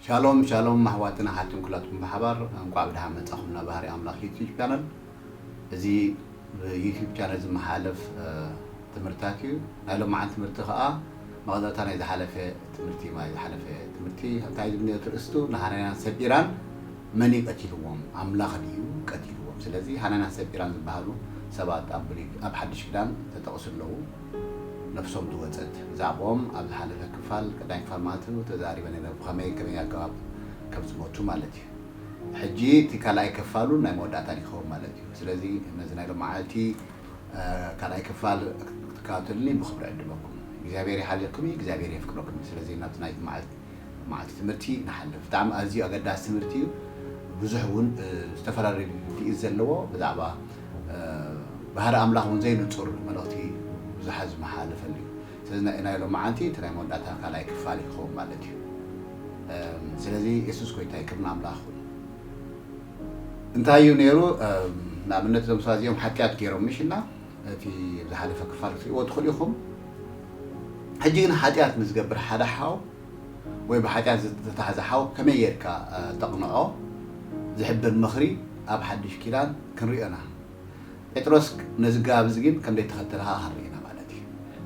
ሻሎም ሻሎም ኣሕዋትና ሓትኩም ኩላትኩም ብሓባር እንቋዕ ብደሓን መጻኹም ናብ ባህሪ ኣምላኽ ዩቲዩብ ቻነል። እዚ ብዩቲዩብ ቻነል ዝመሓለፍ ትምህርታት እዩ። ናይ ሎማዓን ትምህርቲ ከዓ መቐጸልታ ናይ ዝሓለፈ ትምህርቲ ማለት ዝሓለፈ ትምህርቲ እንታይ ዝብልዮ ትርእስቱ ንሃናንያን ሰጲራን መን እዩ ቀቲልዎም? ኣምላኽ ድዩ ቀቲልዎም? ስለዚ ሃናንያን ሰጲራን ዝበሃሉ ሰባት ኣብ ብሉይ ኣብ ሓድሽ ኪዳን ተጠቕሱ ኣለዉ። ነፍሶም ዝወጸት ብዛዕባኦም ኣብ ዝሓለፈ ክፋል ቀዳይ ክፋል ማለት እዩ ተዛሪበ ነይረ። ብኸመይ ከመይ ኣገባብ ከም ዝሞቱ ማለት እዩ። ሕጂ እቲ ካልኣይ ክፋሉ ናይ መወዳእታ ይኸውን ማለት እዩ። ስለዚ ነዚ ናይ ሎማዓልቲ ካልኣይ ክፋል ክትከታተሉኒ ብክብሪ ዕድመኩም። እግዚኣብሔር ይሓልየኩም እዩ፣ እግዚኣብሔር የፍቅረኩም እዩ። ስለዚ ናብቲ ናይ መዓልቲ ትምህርቲ ንሓልፍ። ብጣዕሚ ኣዝዩ ኣገዳሲ ትምህርቲ እዩ። ብዙሕ እውን ዝተፈላለዩ ርድኢት ዘለዎ ብዛዕባ ባህሪ ኣምላኽ እውን ዘይንጹር መልእኽቲ ብዙሓት ዝመሓላለፈሉ እዩ። ስለዚ ናይ ሎማዓንቲ እቲ ናይ መወዳእታ ካልኣይ ክፋል ይኸውን ማለት እዩ። ስለዚ የሱስ ጎይታ ክብሪ ንኣምላኽ ይኹን። እንታይ እዩ ነይሩ? ንኣብነት እዞም ሰባት እዚኦም ሓጢኣት ገይሮም ምሽና እቲ ዝሓለፈ ክፋል ክትሪእዎ ትኽእሉ ኢኹም። ሕጂ ግን ሓጢኣት ንዝገብር ሓደ ሓው ወይ ብሓጢኣት ዝተታሕዘ ሓው ከመይ ጌርካ ተቕንዖ ዝሕብር ምኽሪ ኣብ ሓድሽ ኪዳን ክንሪኦ ኢና። ጴጥሮስ ነዚ ኣገባብ እዚ ግን ከም ዘይተኸተለ ከዓ ክንርኢ ኢና ማለት እዩ።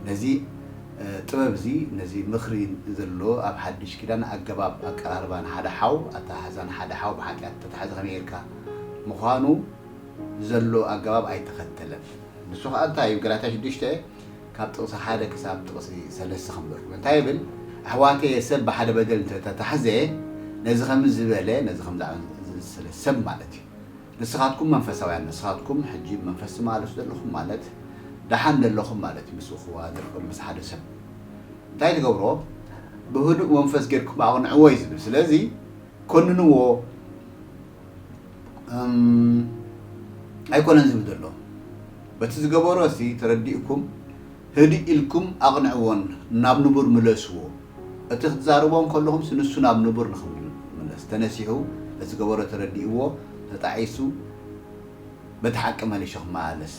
ነዚ ጥበብ እዚ ነዚ ምኽሪ ዘሎ ኣብ ሓድሽ ኪዳን ኣገባብ ኣቀራርባ ንሓደ ሓው ኣተሓሕዛ ንሓደ ሓው ብሓጢኣት ተታሕዘ ከመይ ጌርካ ምዃኑ ዘሎ ኣገባብ ኣይተኸተለን። ንሱ ከዓ እንታይ እዩ? ገላትያ ሽዱሽተ ካብ ጥቕሲ ሓደ ክሳብ ጥቕሲ ሰለስተ ከም ዘርኩ እንታይ ይብል? ኣሕዋተየ ሰብ ብሓደ በደል እንተተታሕዘ ነዚ ከም ዝበለ ነዚ ከም ዝኣመሰለ ሰብ ማለት እዩ። ንስኻትኩም መንፈሳውያን ንስኻትኩም ሕጂ መንፈስ ትመላለሱ ዘለኹም ማለት ደሓን ዘለኹም ማለት እዩ። ምስ እኹዋ ዝርቅሉ ምስ ሓደ ሰብ እንታይ ትገብሮ? ብህዱእ መንፈስ ጌርኩም ኣቕንዕዎ እዩ ዝብል። ስለዚ ኮንንዎ ኣይኮነን ዝብል ዘሎ። በቲ ዝገበሮ ሲ ተረዲእኩም ህድእ ኢልኩም ኣቕንዕዎን ናብ ንቡር ምለስዎ። እቲ ክትዛረቦ እንከለኹም ንሱ ናብ ንቡር ንኽምለስ ተነሲሑ እቲ ዝገበሮ ተረዲእዎ ተጣዒሱ በቲ ሓቂ መሊሹ ክመላለስ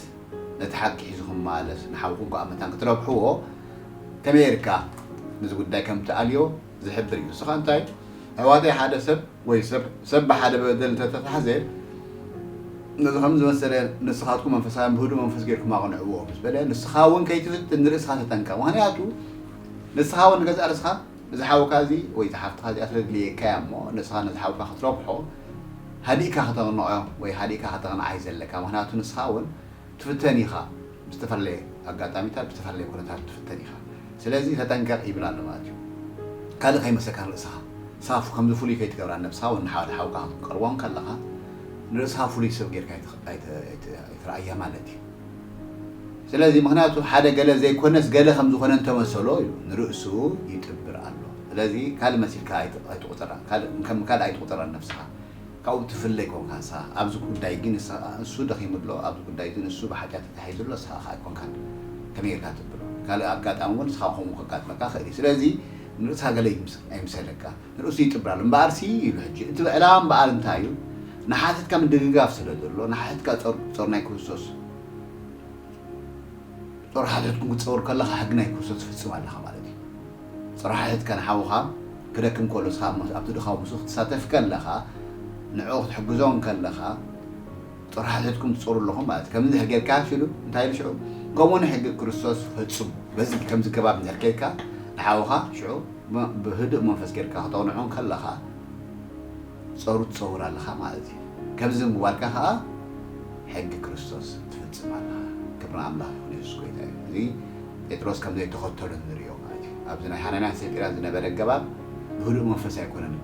ነቲ ሓቂ ሒዙ ክመላለስ ንሓውኩም ከዓ መታን ክትረብሕዎ ከመይ ጌርካ ነዚ ጉዳይ ከም ትኣልዮ ዝሕብር እዩ። ንስኻ እንታይ ኣሕዋተይ ሓደ ሰብ ወይ ሰብ ሰብ ብሓደ በደል እንተተታሕዘ ነዚ ከም ዝመሰለ ንስኻትኩም መንፈሳውያን ብህዱእ መንፈስ ጌርኩም ኣቕንዕዎ ምስ በለ ንስኻ እውን ከይትፍትን ንርእስኻ ተጠንቀቕ። ምኽንያቱ ንስኻ እውን ንገዛእ ርእስኻ እዚ ሓውካ እዚ ወይ እዚ ሓፍትኻ እዚኣ ስለ ድልየካ እያ እሞ ንስኻ ነዚ ሓውካ ክትረብሖ ሃዲእካ ከተቕንዖ ወይ ሃዲእካ ከተቕንዓ እዩ ዘለካ። ምኽንያቱ ንስኻ እውን ትፍተን ኢኻ። ብዝተፈላለየ ኣጋጣሚታት ብዝተፈላለየ ኩነታት ትፍተን ኢኻ። ስለዚ ተጠንቀቕ ይብል ኣሎ ማለት እዩ። ካልእ ከይመሰልካ ንርእስኻ ሳፍ ከምዚ ፍሉይ ከይትገብራ ነብስኻ እውን ንሓደ ሓውካ ክትቀርቦ ከለኻ ንርእስኻ ፍሉይ ሰብ ጌርካ ኣይትረኣያ ማለት እዩ። ስለዚ ምኽንያቱ ሓደ ገለ ዘይኮነስ ገለ ከም ዝኾነ እንተመሰሎ እዩ ንርእሱ ይጥብር ኣሎ። ስለዚ ካልእ መሲልካ ኣይትቑጸራ፣ ከም ካልእ ኣይትቑጸራ ነብስኻ። ካብኡ ትፍለ ይኮንካ ንስኻ ኣብዚ ጉዳይ ግን እሱ ደኺሙ ኣሎ፣ ኣብዚ ጉዳይ ግን እሱ ብሓጢኣት ተታሒዙ ኣሎ፣ ንስኻ ከኣ ኣይኮንካን ከመይ ጌርካ ትብሎ። ካልእ ኣጋጣሚ እውን ንስኻ ከምኡ ከጋጥመካ ክእል እዩ። ስለዚ ንርእስኻ ገለ ኣይምሰለካ፣ ንርእሱ ይጥብር ኣሎ። እምበኣርሲ ኢሉ ሕጂ እቲ ዕላማ እምበኣር እንታይ እዩ? ንሓተትካ ምድግጋፍ ስለ ዘሎ ንሓተትካ ጾር ናይ ክርስቶስ ጾር ሓተትኩም ክትጸውር ከለኻ ሕጊ ናይ ክርስቶስ ትፍጽም ኣለኻ ማለት እዩ። ጾር ሓተትካ ንሓውኻ ክደክም ከሎ ንስኻ ኣብቲ ድኻሙ ምስኡ ክትሳተፍ ከለኻ ንዕኡ ክትሕግዞ ከለኻ ጾር ሓተትኩም ትጸሩ ኣለኹም ማለት እዩ። ከምዚ እንድሕር ጌርካ ሽሉ እንታይ ኢሉ ሽዑ ከምኡ ንሕጊ ክርስቶስ ፈጽሙ በዚ ከምዚ ገባብ እንድሕር ጌርካ ንሓውኻ ሽዑ ብህዱእ መንፈስ ጌርካ ክተቕንዖ ከለኻ ጸሩ ትጸውር ኣለኻ ማለት እዩ። ከምዚ ምግባርካ ከኣ ሕጊ ክርስቶስ ትፍጽም ኣለኻ። ክብሪ ኣምላኽ ይኹን የሱስ ጎይታ እዩ። እዚ ጴጥሮስ ከም ዘይተኸተሎ ንርእዮ ማለት እዩ። ኣብዚ ናይ ሃናንያን ሰጲራን ዝነበረ ኣገባብ ብህዱእ መንፈስ ኣይኮነን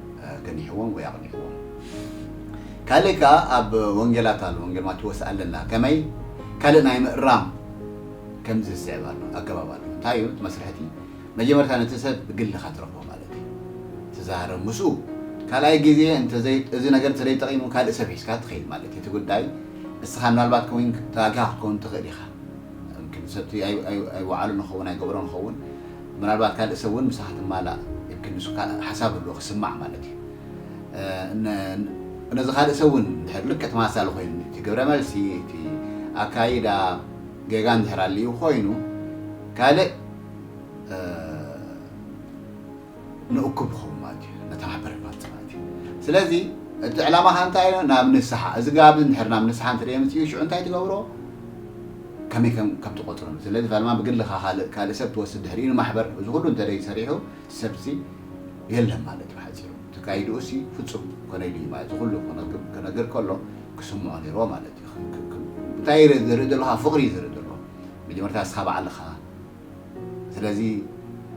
ገኒሕዎም ወይ ኣቕኒዕዎም። ካልእ ከኣ ኣብ ወንጌላት ኣሎ፣ ወንጌል ማቴዎስ ኣለና ከመይ ካልእ ናይ ምእራም ከምዚ ዝስዕብ ኣሎ ኣገባብ ኣሎ። እንታይ እዩ እቲ መስርሕቲ? መጀመርታ ነቲ ሰብ ብግልኻ ትረኽቦ ማለት እዩ። ትዛረብ ምስኡ። ካልኣይ ግዜ እዚ ነገር እንተዘይጠቒሙ ካልእ ሰብ ሒዝካ ትኸይድ ማለት እዩ። እቲ ጉዳይ ንስኻ ምናልባት ከውን ተዋጊኻ ክትከውን ትኽእል ኢኻ። ምክን ሰብቲ ኣይወዓሉ ንኸውን ኣይገብሮ ንኸውን ምናልባት ካልእ ሰብ እውን ምሳኻ ትማላእ ምክን ንሱ ሓሳብ ኣለዎ ክስማዕ ማለት እዩ። ነዚ ካልእ ሰብ እውን ድሕር ልክዕ ተመሳሳሊ ኮይኑ እቲ ግብረ መልሲ እቲ ኣካይዳ ጌጋ እንድሕር ኣልዩ ኮይኑ ካልእ ንእኩብ ይኸውን ማለት እዩ። ነታ ማሕበር ይባጽዕ ስለዚ እቲ ዕላማኻ እንታይ እዩ? ናብ ንስሓ። እዚ ጋብ እንድሕር ናብ ንስሓ እንተ ደየምፅኡ ሽዑ እንታይ ትገብሮ? ከመይ ከም ከም ትቆፅሮ። ስለዚ ፋልማ ብግልኻ ካልእ ካልእ ሰብ ትወስድ፣ ድሕሪኡ ንማሕበር እዚ ኩሉ እንተ ደይሰሪሑ እቲ ሰብሲ የለን ማለት እዩ። ሓፂሩ ተካይድኡ ሲ ፍፁም ኮነ ኢሉ እዩ ማለት እዚ ኩሉ ክነግር- ክነግር ከሎ ክስምዖ ነይርዎ ማለት እዩ። ክ- ክ- ክ- እንታይ ይርኢ- ዝርኢ ዘለኻ ፍቕሪ እዩ ዝርኢ ዘሎ። መጀመርታ እስኻ ባዕልኻ ስለዚ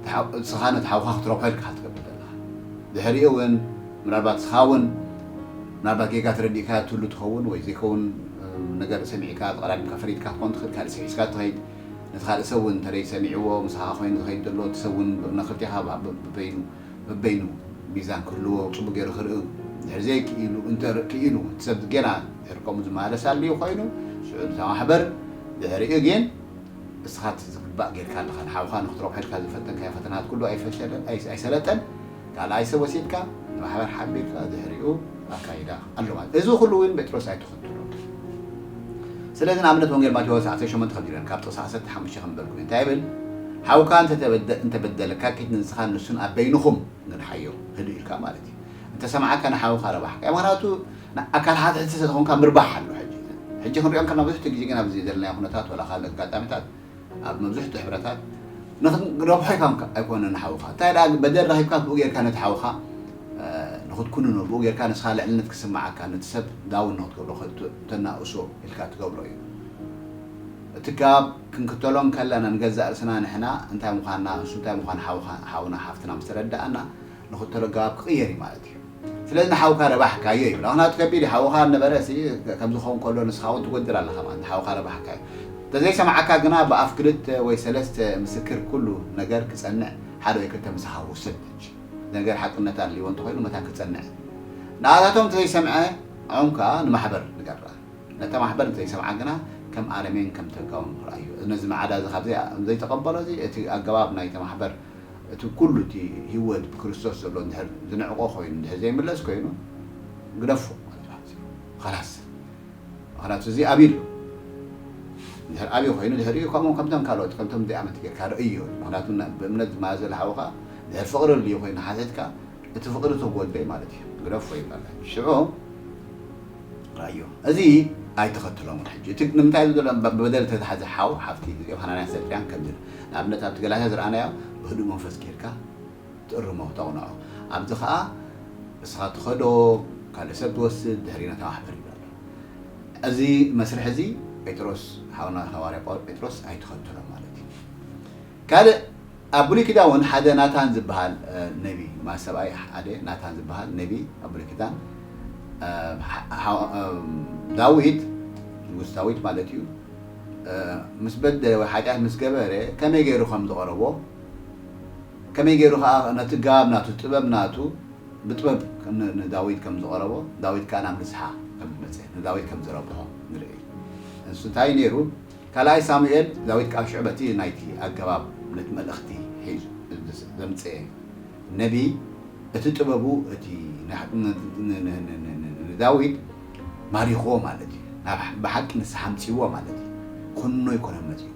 ተሓ- እስኻ ነቲ ሓውኻ ክትረብሖ ኢልካ ትገብር ዘለኻ። ድሕሪኡ እውን ምናልባት እስኻ እውን ምናልባት ጌጋ ተረዲእካ ትህሉ ትኸውን ወይ ዘይከውን ነገር ሰሚዕካ ተቐዳዲምካ ፈሪድካ ትኾን ትኽእል ካልእ ሰብ ሒዝካ ትኸይድ ነቲ ካልእ ሰብ እውን እንተደይ ሰሚዕዎ ምሳኻ ኮይኑ ዝኸይድ ዘሎ እቲ ሰብ እውን ነኽልቴኻ በበይኑ በበይኑ ሚዛን ክህልዎ ፅቡቅ ገይሩ ክርኢ ድሕር ዘይክኢሉ እንተ ክኢሉ እቲ ሰብ ገና ድሕር ከምኡ ዝመላለስ ኣልዩ ኮይኑ ሽዑ ንታ ማሕበር ድሕሪኡ ግን እስኻ እቲ ዝግባእ ጌርካ ኣለኻ። ንሓውኻ ንክትረብሖ ኢልካ ዝፈተንካዮ ፈተናት ኩሉ ኣይፈሸለን፣ ኣይ- ኣይሰለጠን። ካልኣይ ሰብ ወሲድካ ንማሕበር ሓቢርካ ድሕሪኡ ኣካይዳ ኣሎ ማለት። እዚ ኩሉ እውን ጴጥሮስ ኣይተኸትሎ። ስለዚ ንኣብነት ወንጌል ማቴዎስ ዓሰርተ ሸሞንተ ከም ኢለን ካብ ጥቕሲ ዓሰርተ ሓሙሽተ ከም በልኩ እንታይ ይብል? ሓውካ እንተተበደ- እንተበደለካ ኪድ ንስኻን ንሱን ኣብ በይንኹም ግን ሓዮ ህድእ ኢልካ ማለት እዩ። እንተሰማዓካ ንሓውካ ረባሕካ። ምክንያቱ ኣካል ሓትሕቲ ስለዝኾንካ ምርባሕ ኣሎ። ሕጂ ሕጂ ክንሪኦ ከለና ብዙሕ ግዜ ግን ኣብዚ ዘለና ኩነታት ወላ ካልእ ኣጋጣሚታት ኣብ መብዝሕትኡ ሕብረታት ንክንረብሖ ኢልካ ኣይኮነን ንሓውካ እንታይ ደኣ በደል ረኺብካ ብኡ ጌርካ ነቲ ሓውካ ንክትኩንኖ ብኡ ጌርካ ንስኻ ልዕልነት ክስምዓካ ነቲ ሰብ ዳውን ንክትገብሮ ተናእሶ ኢልካ ትገብሮ እዩ። እቲ ካብ ክንክተሎ እንከለና ንገዛእ ርእስና ንሕና እንታይ ምዃንና ንሱ እንታይ ምዃኑ ሓውና ሓፍትና ምስ ተረዳእና ንኽተሎ ኣገባብ ክቕየር እዩ ማለት እዩ። ስለዚ ንሓውካ ረባሕካዮ ይብል። ምኽንያቱ ከቢድ እዩ። ሓውኻ ነበረ ከምዚ ኸውን ከሎ ንስኻ እውን ትጎድል ኣለኻ ማለት ንሓውካ ረባሕካዮ። እንተዘይሰማዓካ ግና ብኣፍ ክልተ ወይ ሰለስተ ምስክር ኩሉ ነገር ክጸንዕ ሓደ ወይ ክልተ ምሳኻ ውሰድ። ነገር ሓቅነት ኣድልይዎ እንተኾይኑ መታን ክጸንዕ። ንኣታቶም እንተዘይሰምዐ ዖም ከኣ ንማሕበር ንገራ። ነታ ማሕበር እንተይሰምዓ ግና ከም ኣረሜን ከም ተጋውን ክረኣዮ። ነዚ መዓዳ እዚ ካብ ዘይተቐበሎ እዚ እቲ ኣገባብ ናይቲ ማሕበር እቲ ኩሉ እቲ ህይወት ብክርስቶስ ዘሎ እንድሕር ዝንዕቆ ኮይኑ እንድሕር ዘይምለስ ኮይኑ ግደፎ ማለት እዩ። ኸላስ ምክንያቱ እዚ ኣብዩ ኣሎ እንድሕር ኣብዩ ኮይኑ ድሕሪኡ ከምኡ ከምቶም ካልኦት ከምቶም ዘይኣመንቲ ጌርካ ርእዮ። ምክንያቱ ብእምነት ዝመያዘለ ሓውኻ ድሕር ፍቕሪ ኣልዩ ኮይኑ ሓቲትካ እቲ ፍቕሪ ተጎድለይ ማለት እዩ ግደፎ ይባላል ሽዑ ራዮ እዚ ኣይተኸትሎምን ሕጂ እቲ ንምንታይ ዝብሎ ብበደል ተተሓዘ ሓው ሓፍቲ እዚኦም ሃናንያን ሰልፍያን ከምዚ ንኣብነት ኣብቲ ገላትያ ዝረኣናዮ ብህዱእ መንፈስ ጌርካ ትእርሞ ተቕንዖ ኣብዚ ከዓ እስኻ ትኸዶ ካልእ ሰብ ትወስድ ድሕሪ ነታ ማሕበር ይብሎ ኣሎ እዚ መስርሕ እዚ ጴጥሮስ ሓውና ሃዋርያ ጳውል ጴጥሮስ ኣይተኸተሎም ማለት እዩ ካልእ ኣብ ብሉይ ኪዳን እውን ሓደ ናታን ዝበሃል ነቢ ማለት ሰብኣይ ሓደ ናታን ዝበሃል ነቢ ኣብ ብሉይ ኪዳን ዳዊት ንጉስ ዳዊት ማለት እዩ ምስ በደለ ወይ ሓጢኣት ምስ ገበረ ከመይ ገይሩ ከም ዝቐረቦ ከመይ ገይሩ ከዓ ነቲ ጋብ ናቱ ጥበብ ናቱ ብጥበብ ንዳዊት ከም ዝቐረቦ ዳዊት ከዓ ናብ ንስሓ ከም ዝመፀ ንዳዊት ከም ዝረብሖ ንርኢ እሱ እንታይ ነይሩ ካልኣይ ሳሙኤል ዳዊት ካብ ሽዑ በቲ ናይቲ ኣገባብ ነቲ መልእኽቲ ሒዙ ዘምፀኤ ነቢ እቲ ጥበቡ እቲ ንዳዊት ማሪኽዎ ማለት እዩ ብሓቂ ንስሓ ኣምፅዎ ማለት እዩ ኩኖ ይኮነ መፅኡ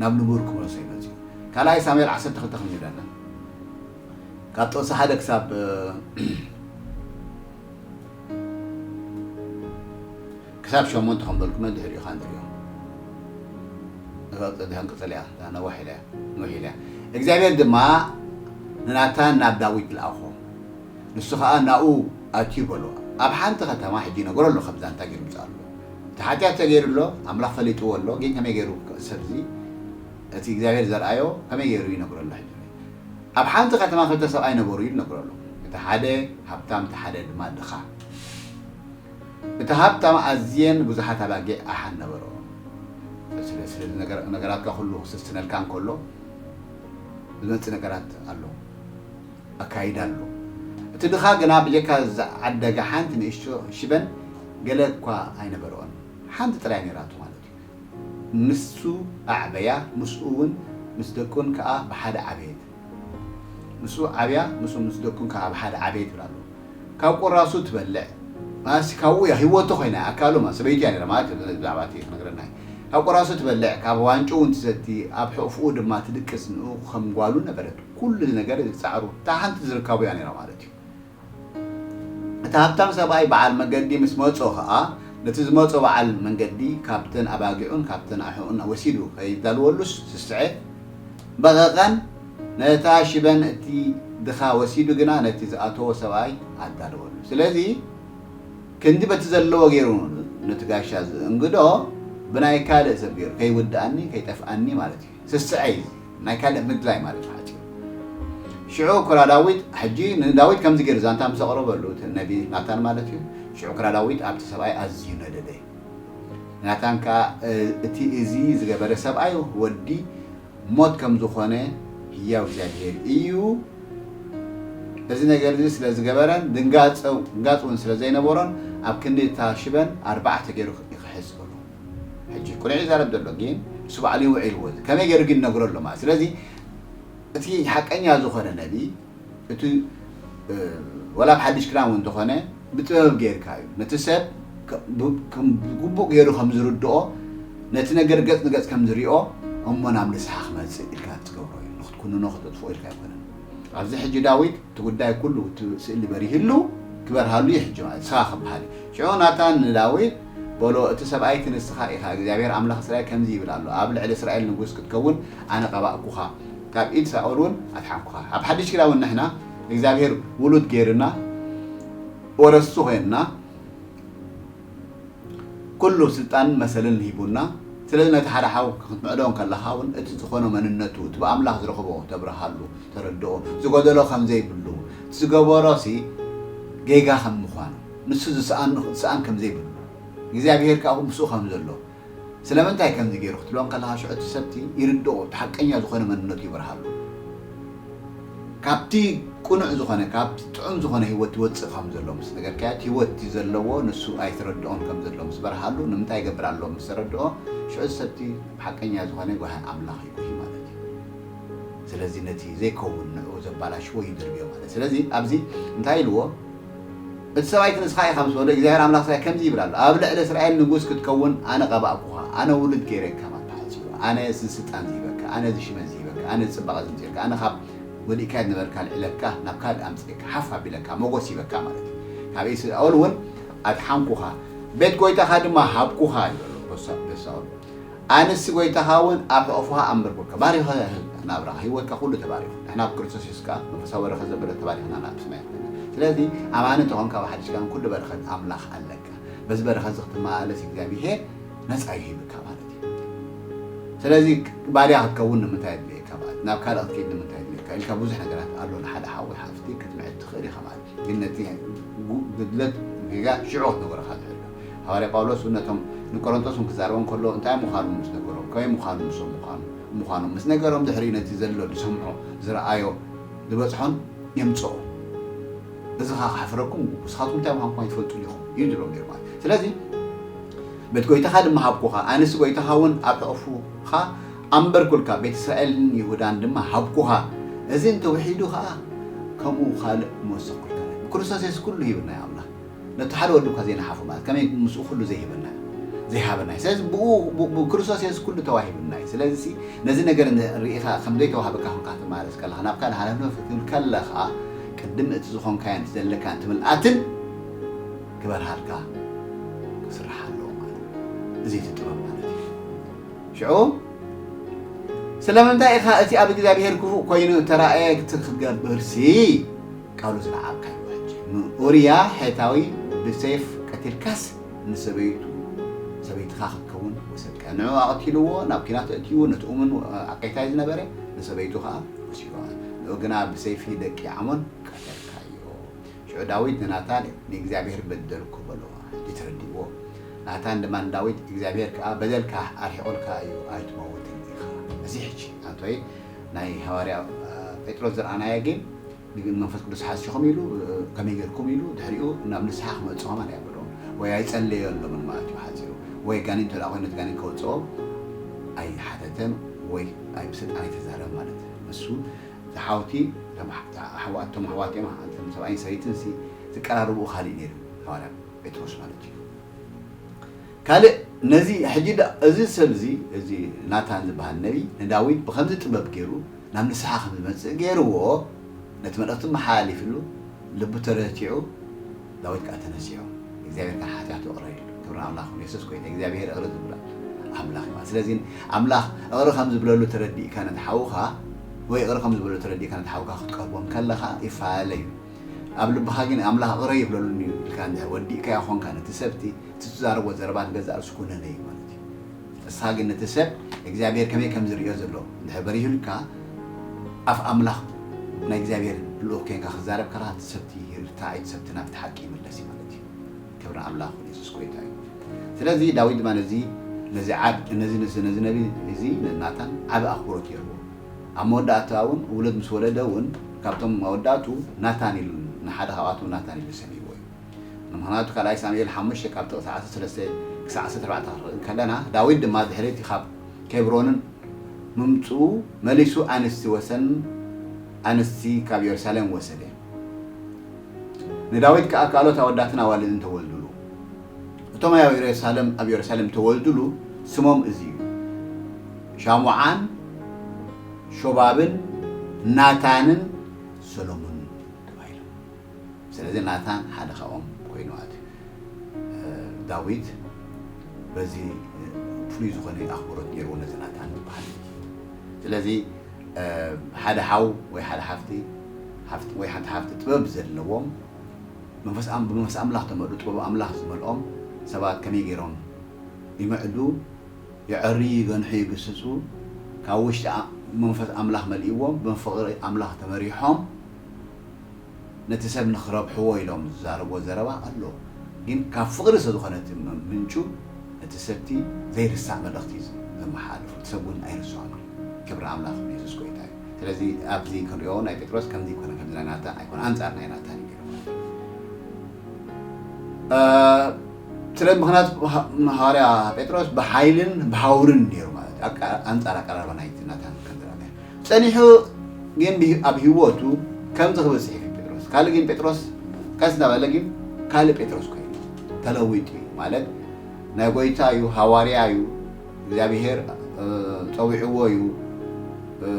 ናብ ንቡር ክመልሶ ይመፅኡ ካልኣይ ሳሙኤል ዓሰርተ ክልተ ከም ይብለና ካብ ጥቕሲ ሓደ ክሳብ ክሳብ ሸሞንተ ከም በልኩመ ድሕሪኡ ካንሪኦ ድሃን ቅፅል እያ ነዋሕ ኢለ እያ እግዚኣብሔር ድማ ንናታን ናብ ዳዊት ልኣኾ ንሱ ከዓ ናኡ ኣትዩ በሎ ኣብ ሓንቲ ከተማ ሕጂ ይነግሮ ኣሎ ከምዛ እንታይ ገይሩ ምፃ ኣሎ እቲ ሓጢኣት ተገይሩ ኣሎ ኣምላኽ ፈሊጥዎ ኣሎ ግን ከመይ ገይሩ ሰብዚ እቲ እግዚኣብሔር ዘርኣዮ ከመይ ገይሩ ይነግሮ ኣሎ ሕጂ ኣብ ሓንቲ ከተማ ክልተ ሰብኣይ ነበሩ እዩ ነግረሉ። እቲ ሓደ ሃብታም፣ እቲ ሓደ ድማ ድኻ። እቲ ሃብታም ኣዝየን ብዙሓት ኣባጊዕ ኣሓን ነበሮ። ስለዚ ነገራትካ ኩሉ ክስስነልካ እንከሎ ዝመጽእ ነገራት ኣሎ፣ ኣካይዳ ኣሎ። እቲ ድኻ ግና ብጀካ ዝዓደጋ ሓንቲ ንእሽቶ ሽበን ገለ እኳ ኣይነበረኦን። ሓንቲ ጥራይ ነይራቶ ማለት እዩ። ንሱ ኣዕበያ፣ ምስኡ እውን ምስ ደቁን ከኣ ብሓደ ዓበየት። ምስኡ ዓብያ፣ ምስኡ ምስ ደቁን ከኣ ብሓደ ዓበየት ይብል ኣሎ። ካብ ቁራሱ ትበልዕ፣ ማለትሲ ካብኡ እያ ህይወቱ ኮይና፣ ኣካሉ ማለት ሰበይቱ እያ ነይራ ማለት እዩ፣ ብዛዕባ እቲ ክነግረና እዩ። ካብ ቁራሱ ትበልዕ፣ ካብ ዋንጭኡ እውን ትሰቲ፣ ኣብ ሕቑፍኡ ድማ ትድቅስ፣ ንኡ ከም ጓሉ ነበረት። ኩሉ ነገር ጻዕሩ፣ እታ ሓንቲ ዝርካቡ እያ ነይራ ማለት እዩ። እታ ሃብታም ሰብኣይ በዓል መገዲ ምስ መጾ ኸኣ፣ ነቲ ዝመጾ በዓል መንገዲ ካብተን ኣባጊዑን ካብተን ኣሕኡን ወሲዱ ከይዳልወሉስ ስስዐ፣ በቐቐን ነታ ሽበን እቲ ድኻ ወሲዱ ግና ነቲ ዝኣተዎ ሰብኣይ ኣዳለወሉ። ስለዚ ክንዲ በቲ ዘለዎ ገይሩ ነቲ ጋሻ ዝእንግዶ ብናይ ካልእ ሰብ ገይሩ ከይውድኣኒ ከይጠፍኣኒ ማለት እዩ። ስስዐ እዩ። ናይ ካልእ ምድላይ ማለት እዩ ሓጺሩ። ሽዑ ኩራ ዳዊት ሕጂ ንዳዊት ከምዚ ገይሩ ዛንታ ምስ ኣቕረበሉ እቲ ነቢ ናታን ማለት እዩ። ሽዑ ኩራ ዳዊት ኣብቲ ሰብኣይ ኣዝዩ ነደደ። ናታን ከኣ እቲ እዚ ዝገበረ ሰብኣይ ወዲ ሞት ከም ዝኾነ ህያው እግዚኣብሔር እዩ። እዚ ነገር እዚ ስለ ዝገበረን ድንጋጽ እውን ስለ ዘይነበሮን ኣብ ክንዲ እታ ሽበን ኣርባዕተ ገይሩ ይኽሕጽ በሎ። ሕጂ ቁኑዕ ይዛረብ ዘሎ ግን እሱ ባዕሉ ይውዒልዎ። ከመይ ገይሩ ግን ይነግሮ ኣሎ ማለት። ስለዚ እቲ ሓቀኛ ዝኾነ ነቢ እቲ ወላ ኣብ ሓድሽ ክዳን እውን እንተኾነ ብጥበብ ጌርካ እዩ ነቲ ሰብ ብግቡእ ገይሩ ከም ዝርድኦ ነቲ ነገር ገጽ ንገጽ ከም ዝሪኦ እሞ ናብ ንስሓ ክመጽእ ኢልካ ትገብሮ እዩ። ንክትኩንኖ ክተጥፍኦ ኢልካ ኣይኮነን። ኣብዚ ሕጂ ዳዊት እቲ ጉዳይ ኩሉ እቲ ስእሊ በሪህሉ ክበርሃሉ እዩ ሕጂ ማለት ንስኻ ክበሃል እዩ። ሽዑ ናታን ንዳዊት በሎ እቲ ሰብኣይ እቲ ንስኻ ኢኻ እግዚኣብሔር ኣምላኽ እስራኤል ከምዚ ይብል ኣሎ ኣብ ልዕሊ እስራኤል ንጉስ ክትከውን ኣነ ቀባእኩኻ ካብ ኢድ ሳኦል እውን ኣድሓንኩኻ። ኣብ ሓድሽ ኪዳን እውን ንሕና እግዚኣብሔር ውሉድ ገይርና ወረስቱ ኮይንና ኩሉ ስልጣንን መሰልን ሂቡና። ስለዚ ነቲ ሓደ ሓው ክትምዕዶ ከለኻ እውን እቲ ዝኾነ መንነቱ እቲ ብኣምላኽ ዝረኽቦ ተብርሃሉ ተረድኦ ዝጎደሎ ከም ዘይብሉ እቲ ዝገበሮ ሲ ጌጋ ከም ምዃኑ ንሱ ዝስኣን ከም ዘይብሉ እግዚኣብሔር ከዓ ምስኡ ከም ዘሎ ስለምንታይ ከምዚ ገይሩ ክትብሎ ከለኻ ሽዑ እቲ ሰብቲ ይርድኦ እቲ ሓቀኛ ዝኾነ መንነቱ ይበርሃሉ። ካብቲ ቅኑዕ ዝኾነ ካብቲ ጥዑም ዝኾነ ህይወት ይወፅእ ከም ዘሎ ምስ ነገርካዮ እቲ ህይወት እቲ ዘለዎ ንሱ ኣይተረድኦን ከም ዘሎ ምስ በርሃሉ ንምንታይ ይገብር ኣሎ ምስ ተረድኦ ሽዑ እቲ ሰብቲ ሓቀኛ ዝኾነ ጓህን ኣምላኽ እዩ ማለት እዩ። ስለዚ ነቲ ዘይከውን ንዑ ዘባላሽዎ ይድርብዮ ማለት ስለዚ ኣብዚ እንታይ ኢልዎ እቲ ሰብኣይ ንስኻ ኢኻ ምስ በሎ እግዚኣብሔር ኣምላኽ ስራይ ከምዚ ይብል ኣሎ ኣብ ልዕሊ እስራኤል ንጉስ ክትከውን ኣነ ቀባእኩኻ ኣነ ውሉድ ገይረካ ማለት ተሓፂቡ ኣነ እዚ ስልጣን ዝሂበካ ኣነ እዚ ሽመት ዝሂበካ ኣነ እዚ ፅባቐ ዝምፅእልካ ኣነ ካብ ወዲእካ ዝነበርካ ልዕለካ ናብ ካልእ ኣምፅእካ ሓፍ ኣቢለካ ሞጎስ ሂበካ ማለት እዩ። ካብ ኢስራኤል እውን ኣድሓንኩኻ ቤት ጎይታኻ ድማ ሃብኩኻ ይበሎ። ኣነሲ ጎይታኻ እውን ኣብ ሕቑፍኻ ኣንበርኩካ ባሪኸ ናብራኻ ህይወትካ ኩሉ ተባሪኹ። ንሕና ኣብ ክርስቶስ የሱስ ከዓ መንፈሳዊ በረኸት ዘበለ ተባሪኽና ናብ ሰማይ ኣለና። ስለዚ ኣማኒ ተኾንካ ኣብ ሓድሽ ኪዳን ኩሉ በረኸት ኣምላኽ ኣለካ። በዚ በረኸት እዚ ክትመላለስ እግዚኣብሄር ነፃ ይህብካ ማለት እዩ። ስለዚ ባርያ ክትከውን ንምንታይ የድልየካ ማለት ናብ ካልእ ክትከይድ ንምንታይ የድልየካ ኢልካ ብዙሕ ነገራት ኣሎ። ንሓደ ሓዊ ሓፍቲ ክትምዕድ ትኽእል ኢኻ ማለት ግን ነቲ ጉድለት ጌጋ ሽዑ ክትነግሮ ኢኻ ትሕል። ሃዋርያ ጳውሎስ እውን ነቶም ንቆሮንቶስ እውን ክዛረቦም ከሎ እንታይ ምዃኑ ምስ ነገሮም ከመይ ምዃኑ ንሶም ምዃኑ ምዃኖም ምስ ነገሮም ድሕሪ ነቲ ዘሎ ዝሰምዖ ዝረኣዮ ዝበፅሖን የምፅኦ። እዚ ኸዓ ክሕፍረኩም ንስኻትኩም እንታይ ምዃንኩም ኣይትፈልጡን ኢኹም እዩ ዝብሎም ነይሩ ማለት ስለዚ ቤት ጎይታኻ ድማ ሃብኩኻ ኣነሲ ጎይታኻ እውን ኣብ ሕቑፉኻ ኣንበርኩልካ ቤት እስራኤልን ይሁዳን ድማ ሃብኩኻ እዚ እንተውሒዱ ኸዓ ከምኡ ካልእ መወሰኽኩልካ ብክርስቶስ የሱስ ኩሉ ሂብና እዩ ኣምላኽ ነቲ ሓደ ወዱ እኳ ዘይነሓፉ ማለት ከመይ ምስኡ ኩሉ ዘይሂበና ዘይሃበና እዩ ስለዚ ብኡ ብክርስቶስ የሱስ ኩሉ ተዋሂብና እዩ ስለዚ ነዚ ነገር ርኢኻ ከም ዘይተዋህበካ ኮንካ ትማለስ ከለኻ ናብ ካልእ ሃለፍለፍ ክትብል ከለኻ ቅድም እቲ ዝኾንካዮን ዘለካን ትምልኣትን ክበርሃልካ ክስራሕ ኣለዎ ማለት እዩ። እዚ እቲ ጥበብ ማለት እዩ። ሽዑ ስለምንታይ ኢኻ እቲ ኣብ እግዚኣብሔር ክፉእ ኮይኑ እተራእየ ክትገብርሲ ቃሉ ዝለዓብካዮ ሕጂ ንኡርያ ሔታዊ ብሰይፍ ቀቲልካስ ንሰበይቱ ሰበይትኻ ክትከውን ወሰድካ ንዑ ኣቕቲልዎ ናብ ኪናት እትይዎ ነቲ እሙን ኣቀይታይ ዝነበረ ንሰበይቱ ከዓ ወሲድዋ ንኡ ግና ብሰይፊ ደቂ ዓሞን ቀተልካዮ። ሽዑ ዳዊት ንናታን ንእግዚኣብሔር በደልኩ በሎ። ሕጂ ተረዲእዎ። ናታን ድማ ንዳዊት እግዚኣብሔር ከኣ በደልካ ኣርሒቑልካ እዩ ኣይትመውትን ኢኻ። እዚ ሕጂ ኣንቶይ ናይ ሃዋርያ ጴጥሮስ ዝረኣናዮ ግን ንግን መንፈስ ቅዱስ ሓሲኹም ኢሉ ከመይ ጌርኩም ኢሉ ድሕሪኡ ናብ ንስሓ ክመጽእ ከማን ኣይበሎም ወይ ኣይጸለየሎምን ማለት እዩ ሓጺሩ ወይ ጋኔን እንተ ደኣ ኮይኑ እቲ ጋኔን ከውጽኦ ኣይሓተተን ወይ ኣይ ብስልጣን ኣይተዛረበ ማለት እዩ። ንሱ ዝሓውቲ ኣቶም ኣሕዋት እዮም ኣንትን ሰብኣይን ሰበይትን ሲ ዝቀራርብኡ ካሊእ ነይሩ ሃዋርያ ጴጥሮስ ማለት እዩ። ካልእ ነዚ ሕጂ እዚ ሰብ እዚ እዚ ናታን ዝበሃል ነቢ ንዳዊት ብከምዚ ጥበብ ገይሩ ናብ ንስሓ ከም ዝመፅእ ገይርዎ ነቲ መልእክቲ መሓላሊፍሉ ልቡ ተረቲዑ ዳዊት ከዓ ተነሲሑ እግዚኣብሔር ከዓ ሓጢኣቱ እቕረ ኢሉ። ክብሪ ኣምላኽ ይኹን። የሱስ ጎይታ እግዚኣብሔር እቕረ ዝብላ ኣምላኽ ማለት። ስለዚ ኣምላኽ እቕረ ከም ዝብለሉ ተረዲእካ ነቲ ሓውኻ ወይ እቕረ ከም ዝበሎ ተረዲእካ ነቲ ሓውካ ክትቀርቦ እንከለኻ ይፈላለ እዩ። ኣብ ልብኻ ግን ኣምላኽ እቕረ ይብለሉን እዩ ኢልካ እንድሕር ወዲእካዮ ኾንካ ነቲ ሰብቲ እቲ ትዛረቦ ዘረባ ንገዛእ ርእሱ ኩነነ እዩ ማለት እዩ። ንስኻ ግን ነቲ ሰብ እግዚኣብሔር ከመይ ከም ዝርእዮ ዘሎ እንድሕር በሪሁልካ ኣፍ ኣምላኽ ናይ እግዚኣብሔር ልኡኽ ኮይንካ ክዛረብ ከለኻ እቲ ሰብቲ ይርታዕ እቲ ሰብቲ ናብቲ ሓቂ ይምለስ እዩ ማለት እዩ። ክብሪ ኣምላኽ ይኹን። የሱስ ጎይታ እዩ። ስለዚ ዳዊት ድማ ነዚ ነዚ ዓብ ነዚ ነዚ ነዚ ነቢ እዚ ንናታን ዓቢ ኣኽብሮት ገይርዎ። ኣብ መወዳእታ እውን ውሉድ ምስ ወለደ እውን ካብቶም መወዳእቱ ናታን ኢሉ ንሓደ ካብኣቶም ናታን ኢሉ ሰሚዎ እዩ። ንምኽንያቱ ካልኣይ ሳሙኤል ሓሙሽተ ካብ ጥቕሲ ዓሰርተ ሰለስተ ክሳዕ ዓሰርተ ኣርባዕተ ክንርኢ ከለና ዳዊት ድማ ድሕሪ እቲ ካብ ኬብሮንን ምምፅኡ መሊሱ ኣንስቲ ወሰን ኣንስቲ ካብ የሩሳሌም ወሰደ። ንዳዊት ከኣ ካልኦት ኣወዳትን ኣዋልድን ተወልዱሉ። እቶም ኣብ የሩሳሌም ኣብ የሩሳሌም ተወልዱሉ ስሞም እዚ እዩ፣ ሻሙዓን ሾባብን ናታንን ሰሎሞን ተባሂሎም። ስለዚ ናታን ሓደ ካብኦም ኮይኑ ኣትዩ። እ፣ ዳዊት በዚ፣ እ፣ ፍሉይ ዝኾነ ኣኽብሮት ነይርዎ ነዚ ናታን ዝበሃል። ስለዚ፣ እ፣ ሓደ ሓው ወይ ሓደ ሓፍቲ፣ ሓፍቲ ወይ ሓንቲ ሓፍቲ ጥበብ ዘለዎም መንፈስ ኣም-፣ ብመንፈስ ኣምላኽ ተመልኡ፣ ጥበብ ኣምላኽ ዝመልኦም ሰባት ከመይ ገይሮም ይምዕዱ፣ የዐርዩ፣ ይገንሑ፣ ይግስጹ፣ ካብ ውሽጢ ኣ-፣ መንፈስ ኣምላኽ መሊእዎም፣ ብፍቕሪ ኣምላኽ ተመሪሖም፣ ነቲ ሰብ ንኽረብሕዎ ኢሎም ዝዛረብዎ ዘረባ ኣሎ። ግን ካብ ፍቕሪ ስለ ዝኾነ እቲ ም-፣ ምንጩ፣ ነቲ ሰብቲ ዘይርሳዕ መልእኽቲ እዩ ዘመሓላልፉ። እቲ ሰብ እውን ኣይርስዖን እዩ። ክብሪ ኣምላኽ ይኹን፣ የሱስ ጎይታ እዩ። ስለዚ ኣብዚ ክንሪኦ ናይ ጴጥሮስ ከምዚ ይኮነ፣ ከምዚ ናይ ናታን ኣይኮነ፣ ኣንጻር ናይ ናታን እዩ ገይሩ። እ፣ ስለ ምኽንያት ሃ-፣ ሃዋርያ ጴጥሮስ ብሓይልን ብሃውርን ነይሩ ማለት እዩ። ኣቃ-፣ ኣንጻር ኣቀራርባ ናይቲ ናታን ከም ዝረኣናዮ። ጸኒሑ ግን ብሂ-፣ ኣብ ህይወቱ ከምዚ ክብል ጽሒፉ ጴጥሮስ። ካልእ ግን ጴጥሮስ ቀስ እናበለ ግን ካልእ ጴጥሮስ ኮይኑ ተለዊጡ እዩ ማለት ናይ ጎይታ እዩ፣ ሃዋርያ እዩ፣ እግዚኣብሔር፣ እ፣ ጸዊዕዎ እዩ፣ እ፣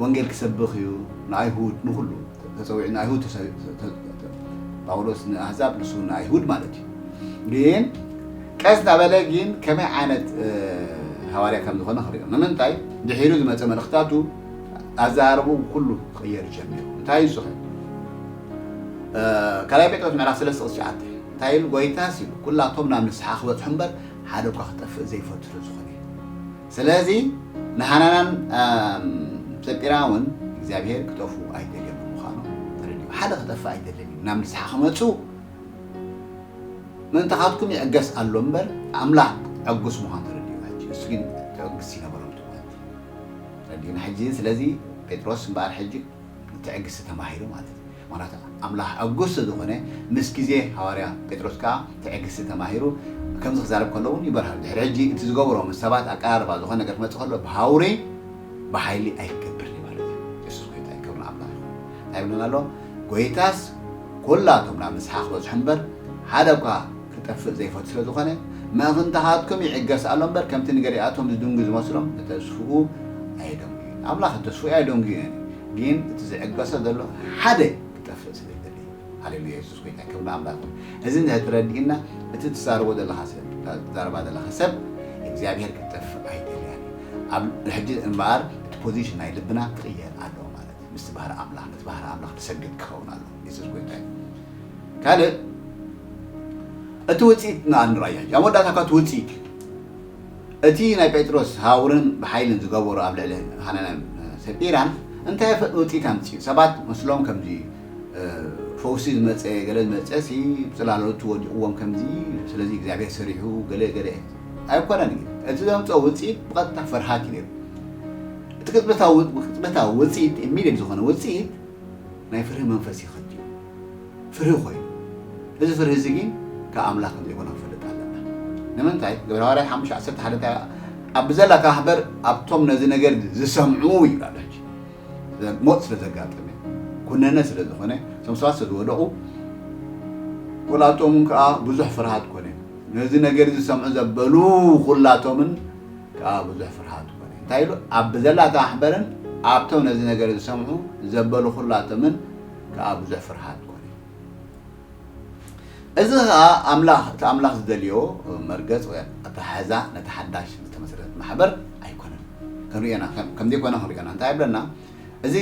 ወንጌል ክሰብኽ እዩ፣ ንኣይሁድ፣ ንኹሉ ተጸዊዑ፣ ንኣይሁድ ተሰ-፣ ተ-፣ ተ-፣ ተ-፣ ጳውሎስ ንኣህዛብ፣ ንሱ ንኣይሁድ ማለት እዩ። ግን ቀስ እናበለ ግን ከመይ ዓይነት፣ እ፣ ሃዋርያ ከም ዝኾነ ክርእዮ። ንምንታይ? ድሒሩ ዝመጸ መልእኽታቱ ኣዘራርባኡ ኩሉ ክቕየር ጀሚሩ። እንታይ እዩ እሱ ኸ? እ፣ ካልኣይ ጴጥሮስ ምዕራፍ ሰለስተ ቁጽሪ ትሽዓተ። እንታይ ኢሉ? ጎይታስ ኢሉ፣ "ኩላቶም ናብ ንስሓ ክበጽሑ እምበር፣ ሓደ እኳ ክጠፍእ ዘይፈቱ ስለ ዝኾነ እዩ።" ስለዚ ንሃናናን፣ ኣም፣ ሰጲራ እውን እግዚኣብሔር ክጠፍኡ ኣይደልዮምን ምዃኑ ተረዲኡ። ሓደ ክጠፍእ ኣይደልን እዩ። ናብ ንስሓ ክመጹ ምእንታኻትኩም ይዕገስ ኣሎ እምበር፣ ኣምላኽ ዕጉስ ምዃኑ ተረዲኡ። ሕጂ እሱ ግን ትዕግስቲ ይነበሮም ትብሉ። ተረዲኡና ሕጂ። ስለዚ ጴጥሮስ እምበኣር ሕጂ ትዕግስቲ ተማሂሩ ማለት እዩ። ምኽንያቱ ኣምላኽ ዕጉስ ስለ ዝኾነ፣ ምስ ግዜ ሃዋርያ ጴጥሮስ ከኣ ትዕግስቲ ተማሂሩ። ከምዚ ክዛረብ ከሎ እውን ይበርሃሉ። ድሕሪ ሕጂ እቲ ዝገብሮ ምስ ሰባት ኣቀራርባ ዝኾነ ነገር ክመጽእ ከሎ፣ ብሃውሪ ብሓይሊ ኣይክገብርን እዩ ማለት እዩ። የሱስ ጎይታ እዩ፣ ክብሪ ንኣምላኽ ይኹን። እንታይ ይብለና ኣሎ? ጎይታስ ኩላቶም ናብ ንስሓ ክበጽሑ እምበር፣ ሓደ እኳ ክጠፍእ ዘይፈቱ ስለ ዝኾነ፣ ምእንታኻትኩም ይዕገስ ኣሎ እምበር፣ ከምቲ ንገሊኣቶም ዝድንጉ ዝመስሎም፣ ንተስፍኡ ኣየደንጉዩን። ኣምላኽ ንተስፍኡ ኣየደንጉዮን እዩ። ግን እቲ ዝዕገሶ ዘሎ ሓደ ክጠፍእ ስለ ዝደሊ። ሃሌሉያ፣ የሱስ ጎይታ፣ ክብሪ ንኣምላኽ ይኹን። እዚ እንድሕር ተረዲእና፣ እቲ ትዛረቦ ዘለኻ ሰብ፣ ትዛረባ ዘለኻ ሰብ፣ እግዚኣብሔር ክትጠፍእ ኣይደልያን እዩ። ኣብ ሕጂ እምበኣር፣ እቲ ፖዚሽን ናይ ልብና ክቕየር ኣለዎ ማለት እዩ። ምስቲ ባህሪ ኣምላኽ፣ ነቲ ባህሪ ኣምላኽ ዝሰግድ ክኸውን ኣለዎ። የሱስ ጎይታ እዩ። ካልእ፣ እቲ ውጽኢት ንኣ ንርኣዮ ሕጂ። ኣብ መወዳእታ እኳ እቲ ውጽኢት እዩ። እቲ ናይ ጴጥሮስ ሃውርን ብሓይልን ዝገበሮ ኣብ ልዕሊ ሃናንያን ሰጲራን እንታይ ፈ-፣ ውጽኢት ኣምጽኡ? ሰባት መስሎም ከምዚ፣ እ፣ ፈውሲ ዝመጸ፣ ገለ ዝመጸ ሲ፣ ጽላሎቱ ወዲቕዎም ከምዚ፣ ስለዚ እግዚኣብሔር ሰሪሑ፣ ገለ፣ ገለ ኣይኮነን እዩ። እቲ ዘምጽኦ ውጽኢት ብቐጥታ ፍርሃት እዩ ነይሩ። እቲ ቅጽበታዊ፣ ቅጽበታዊ ውጽኢት፣ ኢሚድየት ዝኾነ ውጽኢት ናይ ፍርሂ መንፈስ እዩ ከትዩ። ፍርሂ ኮይኑ። እዚ ፍርሂ እዚ ግን ካብ ኣምላኽ ከም ዘይኮነ ክንፈልጥ ኣለና። ንምንታይ? ግብረ ሃዋርያት ሓሙሽተ ዓሰርተ ሓደ እንታይ፣ ኣብ ብዘላ ተባህበር ኣብቶም ነዚ ነገር ዝሰምዑ ይብላ ኣሎ። ሕጂ ሞት ስለ ዘጋጠመ፣ ኩነነ ስለ ዝኾነ፣ እቶም ሰባት ስለ ዝወደቑ፣ ኩላቶም ከኣ ብዙሕ ፍርሃት ኮነ። ነዚ ነገር ዝሰምዑ ዘበሉ ኩላቶምን ከኣ ብዙሕ ፍርሃት ኮነ። እንታይ ኢሉ? ኣብ ብዘላ ተባህበርን ኣብቶም ነዚ ነገር ዝሰምዑ ዘበሉ ኩላቶምን ከኣ ብዙሕ ፍርሃት ኮነ። እዚ ኸኣ ኣምላኽ፣ እቲ ኣምላኽ ዝደልዮ መርገጽ ወይ ኣተሓሕዛ ነቲ ሓዳሽ ዝተመስረተት ማሕበር ኣይኮነን። ክንሪኦ ኢና፣ ከም-፣ ከም ዘይኮነ ክንሪኦ ኢና። እንታይ ይብለና? እዚ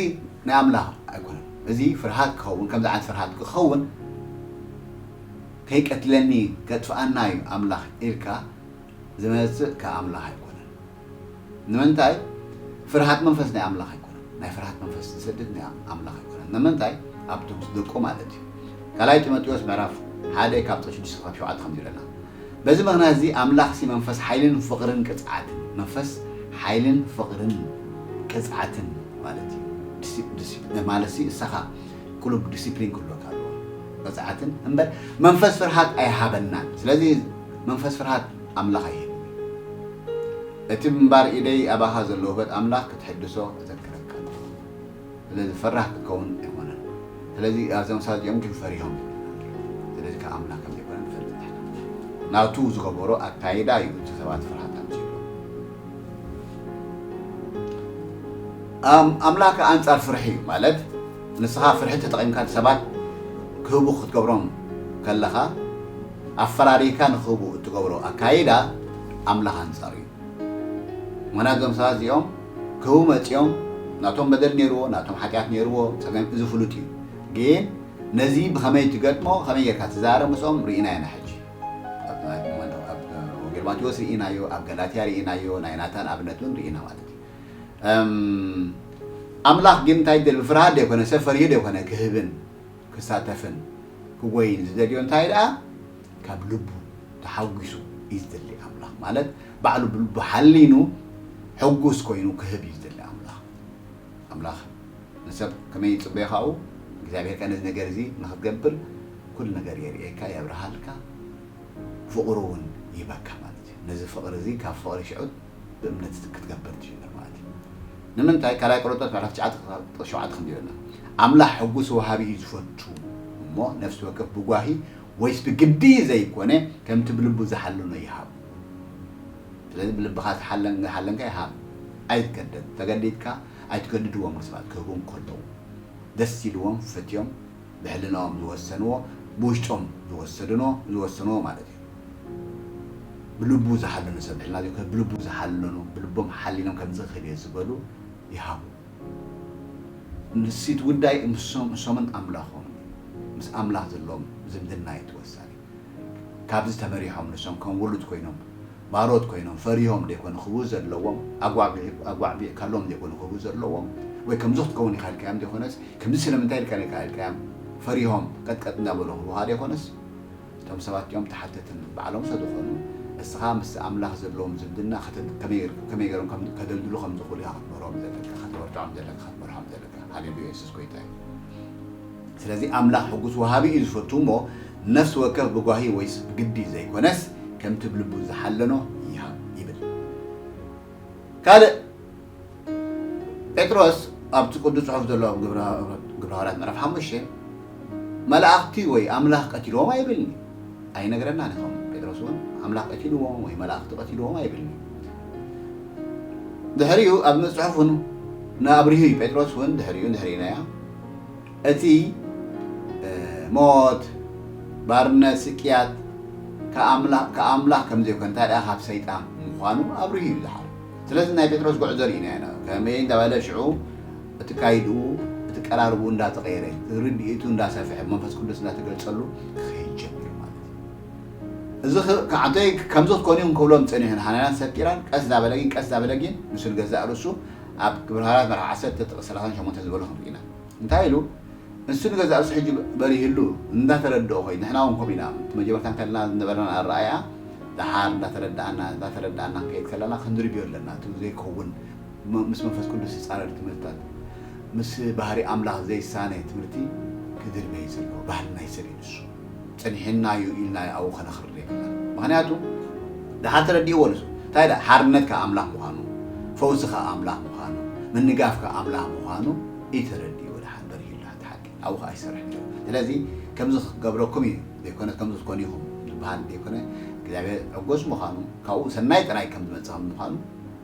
ናይ ኣምላኽ ኣይኮነን። እዚ ፍርሃት ክኸውን፣ ከምዚ ዓይነት ፍርሃት ክኸውን፣ ከይቀትለኒ፣ ከጥፍኣና እዩ ኣምላኽ ኢልካ ዝመጽእ ካብ ኣምላኽ ኣይኮነን። ንምንታይ? ፍርሃት መንፈስ ናይ ኣምላኽ ኣይኮነን። ናይ ፍርሃት መንፈስ ዝሰድድ ናይ ኣምላኽ ኣይኮነን። ንምንታይ? ኣብቶም ምስ ደቁ ማለት እዩ። ካልኣይ ጢሞቴዎስ ምዕራፍ ሓደ ካብ ቁጽሪ ሽዱሽተ ክሳብ ሸውዓተ ከምዚ ይብለና። በዚ ምኽንያት እዚ ኣምላኽ ሲ መንፈስ ሓይልን ፍቕርን ቅጽዓትን፣ መንፈስ ሓይልን ፍቕርን ቅጽዓትን ማለት እዩ። ዲሲ-፣ ዲሲፕሊን ማለት ሲ እሳኻ ቁሉብ ዲሲፕሊን ክህልወካ ኣለዎ። ቅጽዓትን እምበር መንፈስ ፍርሃት ኣይሃበናን። ስለዚ መንፈስ ፍርሃት ኣምላኽ ኣይህብን። እቲ ምንባር ኢደይ ኣባኻ ዘሎ ውህበት ኣምላኽ ክትሕድሶ እዘክረካ ኣለኹ። ስለዚ ፈራህ ክትከውን ኣይኮነን። ስለዚ ኣብዞም ሰባት እዚኦም ግን ፈሪሆም። ስለዚ ካብ ኣምላኽ ከም ዘይኮነ ንፈልጥ ኢና። ናቱ ዝገበሮ ኣካይዳ እዩ እቲ ሰባት ፍርሃት ኣምጺእሉ። ኣም-፣ ኣምላኽ ኣንጻር ፍርሒ እዩ። ማለት ንስኻ ፍርሒ ተጠቒምካ ሰባት ክህቡ ክትገብሮም ከለኻ ኣፈራሪካ ንክህቡ እትገብሮ ኣካይዳ ኣምላኽ ኣንጻር እዩ። ምኽንያቱ እዞም ሰባት እዚኦም ክህቡ መጺኦም ናቶም በደል ነይርዎ፣ ናቶም ሓጢኣት ነይርዎ፣ ጸገም እዚ ፍሉጥ እዩ። ግን ነዚ ብኸመይ ትገጥሞ፣ ከመይ ጌርካ ትዛረብ ምስኦም ርኢና ኢና ሕጂ። ኣብ፣ ኣብ፣ ኣብ ወንጌል ማቴዎስ ርኢናዮ፣ ኣብ ገላትያ ርኢናዮ፣ ናይ ናታን ኣብነት እውን ርኢና ማለት እዩ። እም፣ ኣምላኽ ግን እንታይ ይደል? ብፍርሃት ዘይኮነ፣ ሰብ ፈሪሁ ዘይኮነ ክህብን ክሳተፍን ክጎይን ዝደልዮ እንታይ ደኣ ካብ ልቡ ተሓጒሱ እዩ ዝደሊ ኣምላኽ። ማለት ባዕሉ ብልቡ ሓሊኑ ሕጉስ ኮይኑ ክህብ እዩ ዝደሊ ኣምላኽ። ኣምላኽ ንሰብ ከመይ ይጽበዮ ካብኡ? እግዚኣብሔር ከኣ ነዚ ነገር እዚ ንኽትገብር ኩሉ ነገር የርእየካ፣ የብርሃልካ፣ ፍቕሩ እውን ይህበካ ማለት እዩ። ነዚ ፍቕሪ እዚ ካብ ፍቕሪ ሽዑ ብእምነት ክትገብር ትጅምር ማለት እዩ። ንምንታይ? ካልኣይ ቆሮንቶስ ምዕራፍ ትሽዓተ ክሳብ ሸውዓተ ከምዚ ይብለና፣ ኣምላኽ ሕጉስ ወሃቢ እዩ ዝፈቱ እሞ ነፍሲ ወከፍ ብጓሂ ወይስ ብግዲ ዘይኮነ ከምቲ ብልቡ ዝሓለኖ ይሃብ። ስለዚ ብልብኻ ዝሓለን-፣ ዝሓለንካ ይሃብ። ኣይትገደድ። ተገዲድካ ኣይትገድድዎም ንሰባት ክህቡ እንከለዉ። ደስ ኢልዎም ፈትዮም ብሕልናኦም ዝወሰንዎ፣ ብውሽጦም ዝወሰድኖ-፣ ዝወሰንዎ ማለት እዩ። ብልቡ ዝሓለኑ ሰብ ሕልና ዘይኮነ፣ ብልቡ ዝሓለኑ፣ ብልቦም ሓሊኖም ከምዚ ክህብ እየ ዝበሉ ይሃቡ። ንሲት ጉዳይ ምስም-፣ እሶምን ኣምላኾምን፣ ምስ ኣምላኽ ዘለዎም ዝምድና እዩ እቲ ወሳኒ። ካብዚ ተመሪሖም ንሶም ከም ውሉድ ኮይኖም፣ ባሮት ኮይኖም፣ ፈሪሆም ዘይኮኑ ክህቡ ዘለዎም፣ ኣጓግዒ-፣ ኣጓዕቢዕካሎም ዘይኮኑ ክህቡ ዘለዎም፣ ወይ ከምዚ ክትከውን ኢኻ ኢልካዮም ዘይኮነስ፣ ከምዚ ስለምንታይ ኢልካ ኢልካ ኢልካዮም፣ ፈሪሆም ቀጥቀጥ እንዳበሉ ክህቡኻ ዘይኮነስ፣ እቶም ሰባት እዮም ተሓተትን ባዕሎም ስለ ዝኾኑ፣ እስኻ ምስ ኣምላኽ ዘለዎም ዝምድና ከተ-፣ ከመይ፣ ከመይ ገይሮም ከም-፣ ከደልድሉ ከም ዝኽእሉ ኢኻ ክትምህሮም ዘለካ፣ ከተበርትዖም ዘለካ፣ ክትመርሖም ዘለካ። ሃሌሉያ፣ የሱስ ጎይታ እዩ። ስለዚ ኣምላኽ ሕጉስ ወሃቢ እዩ ዝፈቱ እሞ፣ ነፍሲ ወከፍ ብጓሂ ወይስ ብግዲ ዘይኮነስ፣ ከምቲ ብልቡ ዝሓለኖ ይሃብ ይብል። ካልእ ጴጥሮስ ኣብቲ ቅዱስ ጽሑፍ ዘሎ ኣብ ግብረ፣ ግብረ ሃዋርያት ምዕራፍ ሓሙሽተ፣ መላእኽቲ ወይ ኣምላኽ ቀቲልዎም ኣይብልኒ። ኣይነግረናን እዩ። ከም ጴጥሮስ እውን ኣምላኽ ቀቲልዎም ወይ መላእኽቲ ቀቲልዎም ኣይብልኒ። ድሕሪኡ ኣብ መጽሑፍ እውን ንኣብሪሁ እዩ። ጴጥሮስ እውን ድሕሪኡ እንድሕር ኢናዮ፣ እቲ፣ እ፣ ሞት፣ ባርነት፣ ስቅያት ከኣምላ-፣ ከኣምላኽ ከም ዘይኮነ፣ እንታይ ደኣ ካብ ሰይጣን ምዃኑ ኣብሪሁ እዩ ዝሓረ። ስለዚ ናይ ጴጥሮስ ጉዕዞ ርኢና ኢና። ከመይ እንዳበለ ሽዑ እቲ ካይድኡ፣ እቲ ቀራርብኡ እንዳተቐየረ፣ ርድኢቱ እንዳሰፍሐ፣ መንፈስ ቅዱስ እንዳተገልጸሉ ክኸይድ ጀሚሩ ማለት እዩ። እዚ ኽ-፣ ከዓተይ ከምዚ ክትኮኑ ኢኹም ክብሎም ጸኒሑ ንሓናንያን ሰጲራን፣ ቀስ እንዳበለ ግን፣ ቀስ እንዳበለ ግን፣ ንሱ ንገዛእ ርእሱ ኣብ ግብረ ሃዋርያት ምዕራፍ ዓሰርተ ጥቕሲ ሰላሳን ሸሞንተን ዝበሎ ክንርኢ ኢና። እንታይ ኢሉ? ንሱ ንገዛእ ርእሱ ሕጂ በሪህሉ እንዳተረድኦ ኮይኑ፣ ንሕና እውን ከምኡ ኢና። እቲ መጀመርታ እንከለና ዝነበረና ኣረኣእያ፣ ደሓር እንዳተረዳእና፣ እንዳተረዳእና ክንከይድ ከለና ክንድርብዮ ኣለና። እቲ ዘይከውን፣ ም-፣ ምስ መንፈስ ቅዱስ ዝጻረር ትምህርትታት፣ ምስ ባህሪ ኣምላኽ ዘይሳነ ትምህርቲ ክድርበ እዩ ዘለዎ። ባህልና ይሰል እዩ ንሱ። ጸኒሕና እዩ ኢልና ኣብኡ ከነኽርር የብልና። ምኽንያቱ፣ ደሓር ተረዲእዎ ንሱ። እንታይ ደኣ? ሓርነት ካብ ኣምላኽ ምዃኑ፣ ፈውሲ ካብ ኣምላኽ ምዃኑ፣ ምንጋፍ ካብ ኣምላኽ ምዃኑ እዩ ተረዲእዎ። ደሓር በሪህሉ ሓንቲ ሓቂ። ኣብኡ ከኣ ይሰርሕ ነይሩ። ስለዚ፣ ከምዚ ክገብረኩም እዩ ዘይኮነ፣ ከምዚ ክትኮኑ ኢኹም ዝበሃል ዘይኮነ፣ እግዚኣብሔር ዕጎስ ምዃኑ፣ ካብኡ ሰናይ ጥራይ ከም ዝመጽእ ከም ምዃኑ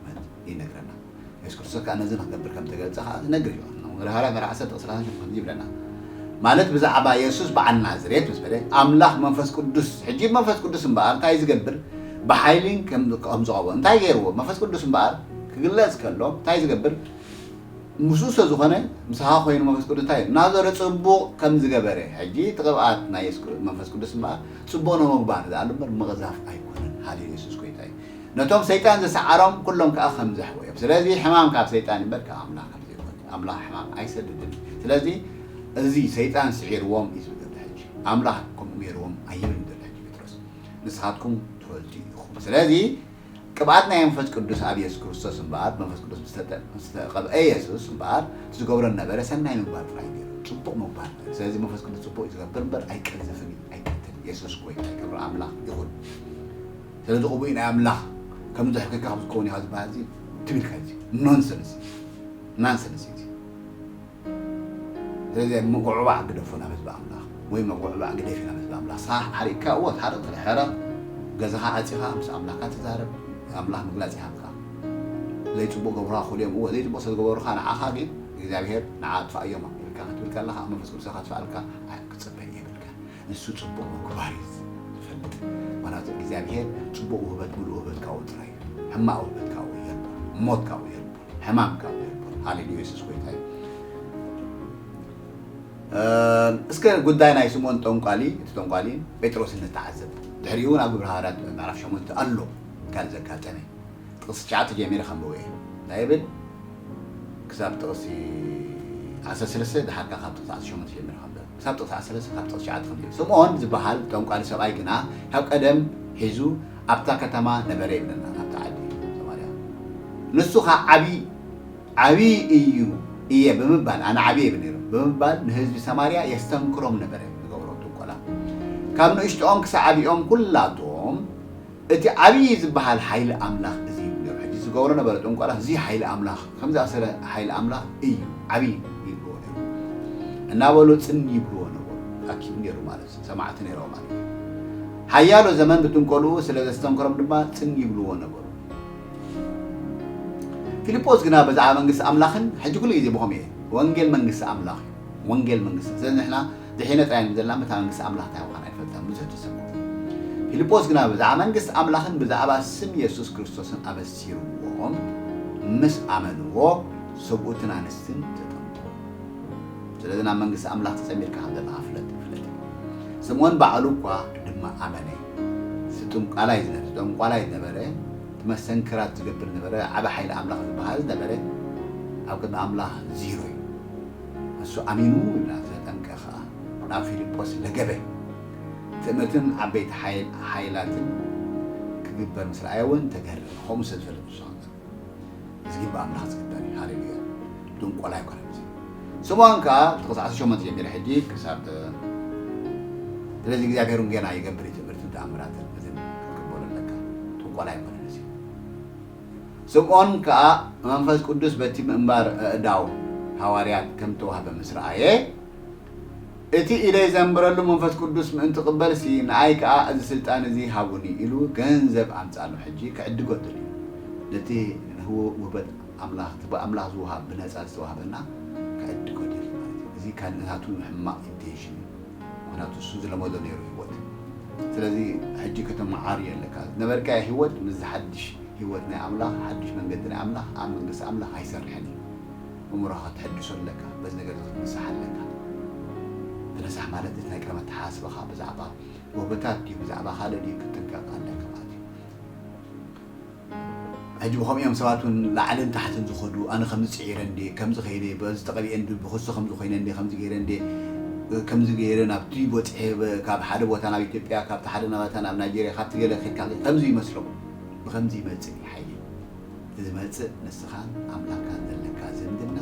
ይነግረና። የሱስ ክርስቶስ ከኣ ነዚ ንክገብር ከም ተገልጸ ከኣ ዝነግር እዩ። ግብረ ሃዋርያት ምዕራፍ ዓሰርተ ጥቕሲ ሰላሳ ከምዚ ይብለና፣ ማለት ብዛዕባ የሱስ በዓል ናዝሬት ምስ በለ፣ ኣምላኽ መንፈስ ቅዱስ፣ ሕጂ መንፈስ ቅዱስ እምበኣር እንታይ ዝገብር? ብሓይሊ ከም ከም ዝቐብኦ እንታይ ገይርዎ? መንፈስ ቅዱስ እምበኣር ክግለጽ ከሎ እንታይ ዝገብር? ምስኡ ስለ ዝኾነ፣ ምሳኻ ኮይኑ መንፈስ ቅዱስ እንታይ ናዘረ ጽቡቕ ከም ዝገበረ፣ ሕጂ እቲ ቅብኣት ናይ የሱስ መንፈስ ቅዱስ እምበኣር ጽቡቕ ንምግባር ዝኣሉ እምበር ምቕዛፍ ኣይኮነን። ሃሌሉያ፣ የሱስ ጎይታ እዩ። ነቶም ሰይጣን ዝሰዓሮም ኩሎም ከኣ ከም ዘሕወዮም። ስለዚ ሕማም ካብ ሰይጣን እምበር ካብ ኣምላኽ ከም ዘይኮነ፣ ኣምላኽ ሕማም ኣይሰድድን። ስለዚ እዚ ሰይጣን ስዒርዎም እዩ ዝብል ዘሎ ሕጂ። ኣምላኽ ከምኡ ገይርዎም ኣይብልን ዘሎ ሕጂ ጴጥሮስ። ንስኻትኩም ትፈልጡ ኢኹም። ስለዚ ቅብኣት ናይ መንፈስ ቅዱስ ኣብ የሱስ ክርስቶስ እምበኣር፣ መንፈስ ቅዱስ ምስ ተጠ-፣ ምስ ተቐብአ የሱስ እምበኣር፣ እቲ ዝገብሮ ነበረ ሰናይ ምግባር ጥራይ ገይሩ፣ ጽቡቕ ምግባር። ስለዚ መንፈስ ቅዱስ ጽቡቕ እዩ ዝገብር እምበር ኣይቀዝፍን እዩ፣ ኣይቀትልን። የሱስ ጎይታ ክብሪ ኣምላኽ ይኹን። ስለዚ ቅቡእ ናይ ኣምላኽ ከም ዝሕከካ ካብ ዝከውን ኢኻ ዝበሃል እዚ ትም ኢልካ እዚ ኖንሰንስ፣ ናንሰንስ እዩ። ስለዚ ምጉዕባዕ ግደፎ ናብ ህዝቢ ኣምላኽ፣ ወይ ምጉዕባዕ ግደፊ ናብ ህዝቢ ኣምላኽ። ንስኻ ሓሪቕካ እወ ትሓርቕ፣ ሕረቕ፣ ገዛኻ ዓጺኻ ምስ ኣምላኽካ ትዛረብ፣ ኣምላኽ ምግላጽ ይሃብካ። ዘይጽቡቕ ገብሩኻ ኩሉ እዮም፣ እወ ዘይጽቡቕ ስለ ዝገበሩኻ ንዓኻ ግን እግዚኣብሄር ንዓ ኣጥፋእዮም ኢልካ ክትብል ከለኻ ኣብ መንፈስ ቅዱስ ከጥፍኣልካ ክትጽበ የብልካ። ንሱ ጽቡቕ ምግባር እዩ ዝፈልጥ። ምኽንያቱ እግዚኣብሄር ጽቡቕ ውህበት፣ ምሉእ ውህበት ካብኡ ጥራይ እዩ። ሕማቕ ውህበት ካብኡ የልቦን። ሞት ካብኡ የልቦን። ሕማም ካብኡ የልቦን። ሃሌሉያ፣ የሱስ ጎይታ እዩ። እ፣ እስከ ጉዳይ ናይ ስምኦን ጠንቋሊ፣ እቲ ጠንቋሊ ጴጥሮስ እንተዓዘብ። ድሕሪኡ እውን ኣብ ግብረ ሃዋርያት ምዕራፍ ሸሞንተ ኣሎ ካልእ ዘጋጠመ። ጥቕሲ ትሽዓተ ጀሚረ ከንብቦ እየ። እንታይ ይብል? ክሳብ ጥቕሲ ዓሰርተ ሰለስተ፣ ድሓርካ ካብ ጥቕሲ ዓሰርተ ሸሞንተ ጀሚረ ከንብብ። ክሳብ ጥቕሲ ዓሰርተ ሰለስተ፣ ካብ ጥቕሲ ትሽዓተ ከንብብ። ስምኦን ዝበሃል ጠንቋሊ ሰብኣይ ግና ካብ ቀደም ሒዙ ኣብታ ከተማ ነበረ ይብለና፣ ኣብታ ዓዲ ሰማርያ። ንሱ ኸዓ ዓቢ፣ ዓቢ እዩ፣ እየ ብምባል፣ ኣነ ዓቢ እየ ይብል ነይሩ፣ ብምባል ንህዝቢ ሰማርያ የስተንክሮም ነበረ፣ ዝገብሮ ጥንቆላ። ካብ ንእሽቶኦም ክሳብ ዓቢኦም ኩላቶም እቲ ዓብዪ ዝበሃል ሓይሊ ኣምላኽ እዚ እዩ ነይሩ። ሕጂ ዝገብሮ ነበረ ጥንቆላ፣ እዚ ሓይሊ ኣምላኽ፣ ከምዚ ኣሰለ ሓይሊ ኣምላኽ እዩ፣ ዓብዪ ይብልዎ ነይሩ። እናበሉ ጽን ይብልዎ ነበሩ። ኣኪቡ ነይሩ ማለት እዩ፣ ሰማዕቲ ነይሮም ማለት እዩ። ሓያሎ ዘመን ብጥንቆልኡ ስለ ዘስተንከሮም ድማ ጽን ይብልዎ ነበሩ። ፊልጶስ ግና ብዛዕባ መንግስቲ ኣምላኽን፣ ሕጂ ኩሉ ግዜ ብኸምኡ እየ፣ ወንጌል መንግስቲ ኣምላኽ እዩ። ወንጌል መንግስቲ፣ ስለዚ ንሕና ድሒነ ጥራይ ንዘላ መታ መንግስቲ ኣምላኽ እንታይ ምዃን ኣይፈልጠን፣ ብዙሕ ተሰምዑ። ፊልጶስ ግና ብዛዕባ መንግስቲ ኣምላኽን ብዛዕባ ስም የሱስ ክርስቶስን ኣበሲርዎም፣ ምስ ኣመንዎ ሰብኡትን ኣንስትን ተጠምቁ። ስለዚ ናብ መንግስቲ ኣምላኽ ተጸሚርካ ከም ዘለኻ ፍለጥ፣ ፍለጥ። ስምዖን ባዕሉ እኳ ድማ ኣመነ። እዚ ጥንቋላይ ዝነበረ፣ ጥንቋላይ ዝነበረ፣ እቲ መሰንክራት ዝገብር ዝነበረ፣ ዓቢ ሓይሊ ኣምላኽ ዝበሃል ዝነበረ፣ ኣብ ቅድሚ ኣምላኽ ዚሮ እዩ። እሱ ኣሚኑ ኢልና ዘጠንቀ ኸኣ ናብ ፊልጶስ ለገበ። ትእምርትን ዓበይቲ ሓይል-፣ ሓይላትን ክግበር ምስ ረኣየ እውን ተገረመ። ከምኡ ስለ ዝፈለጥ ንሱ ኸኣ ዝግባእ ኣምላኽ ዝግበር እዩ። ሃሌሉያ። ጥንቆላ ኣይኮነን እዚ። ስምዖን ከኣ ጥቕሲ ዓሰርተ ሸሞንተ ጀሚረ ሕጂ ክሳብ፣ ስለዚ እግዚኣብሔር እውን ገና ይገብር እዩ ትእምርትን ተኣምራትን፣ እዚ ክትቅበሎ ኣለካ። ጥንቆላ ኣይኮነን እዚ። ስምዖን ከኣ መንፈስ ቅዱስ በቲ ምእንባር ኣእዳው ሃዋርያት ከም ተዋህበ ምስ ረኣየ፣ እቲ ኢደይ ዘንብረሉ መንፈስ ቅዱስ ምእንቲ ቅበልሲ፣ ንኣይ ከኣ እዚ ስልጣን እዚ ሃቡኒ ኢሉ ገንዘብ ኣምጻሉ። ሕጂ ክዕድጎ ደልዩ። ነቲ ንህቡ ውህበት ኣምላኽ፣ እቲ ብኣምላኽ ዝወሃብ፣ ብነጻ ዝተዋህበና ክዕድጎ ደልዩ ማለት እዩ። እዚ ካልእ ናቱ ሕማቕ ኢንቴንሽን እዩ። ምኽንያቱ እሱ ዝለመዶ ነይሩ ህይወት። ስለዚ ሕጂ ከተመዓሪ ኣለካ። ዝነበርካዮ ህይወት ምስ ዝሓድሽ ህይወት ናይ ኣምላኽ፣ ሓድሽ መንገዲ ናይ ኣምላኽ፣ ኣብ መንግስቲ ኣምላኽ ኣይሰርሕን እዩ። እምሮኻ ክትሕድሶ ኣለካ፣ በዚ ነገር እዚ ክትንሳሕ ኣለካ። ትንሳሕ ማለት እቲ ናይ ቅድሚ ኣተሓሳስባኻ ብዛዕባ ጎቦታት ድዩ፣ ብዛዕባ ካልእ ድዩ ክትጥንቀቕ ኣለካ ማለት እዩ። ሕጂ ብኸምኡ እዮም ሰባት እውን ላዕልን ታሕትን ዝኸዱ። ኣነ ከምዚ ጽዒረ እንዴ፣ ከምዚ ከይደ፣ በዚ ተቐቢኤ እንዲ፣ ብክሱ ከምዚ ኮይነ እንዴ፣ ከምዚ ገይረ እንዴ፣ ከምዚ ገይረ ናብቲ በጺሐ፣ ብ-፣ ካብ ሓደ ቦታ ናብ ኢትዮጵያ፣ ካብቲ ሓደ ቦታ ናብ ናይጄርያ፣ ካብቲ ገለ ከድካ ከምዚ ይመስሎም። ብኸምዚ ይመጽእ እዩ ሓይሊ። እቲ ዝመጽእ ንስኻን ኣምላኽካን ዘለካ ዝምድና፣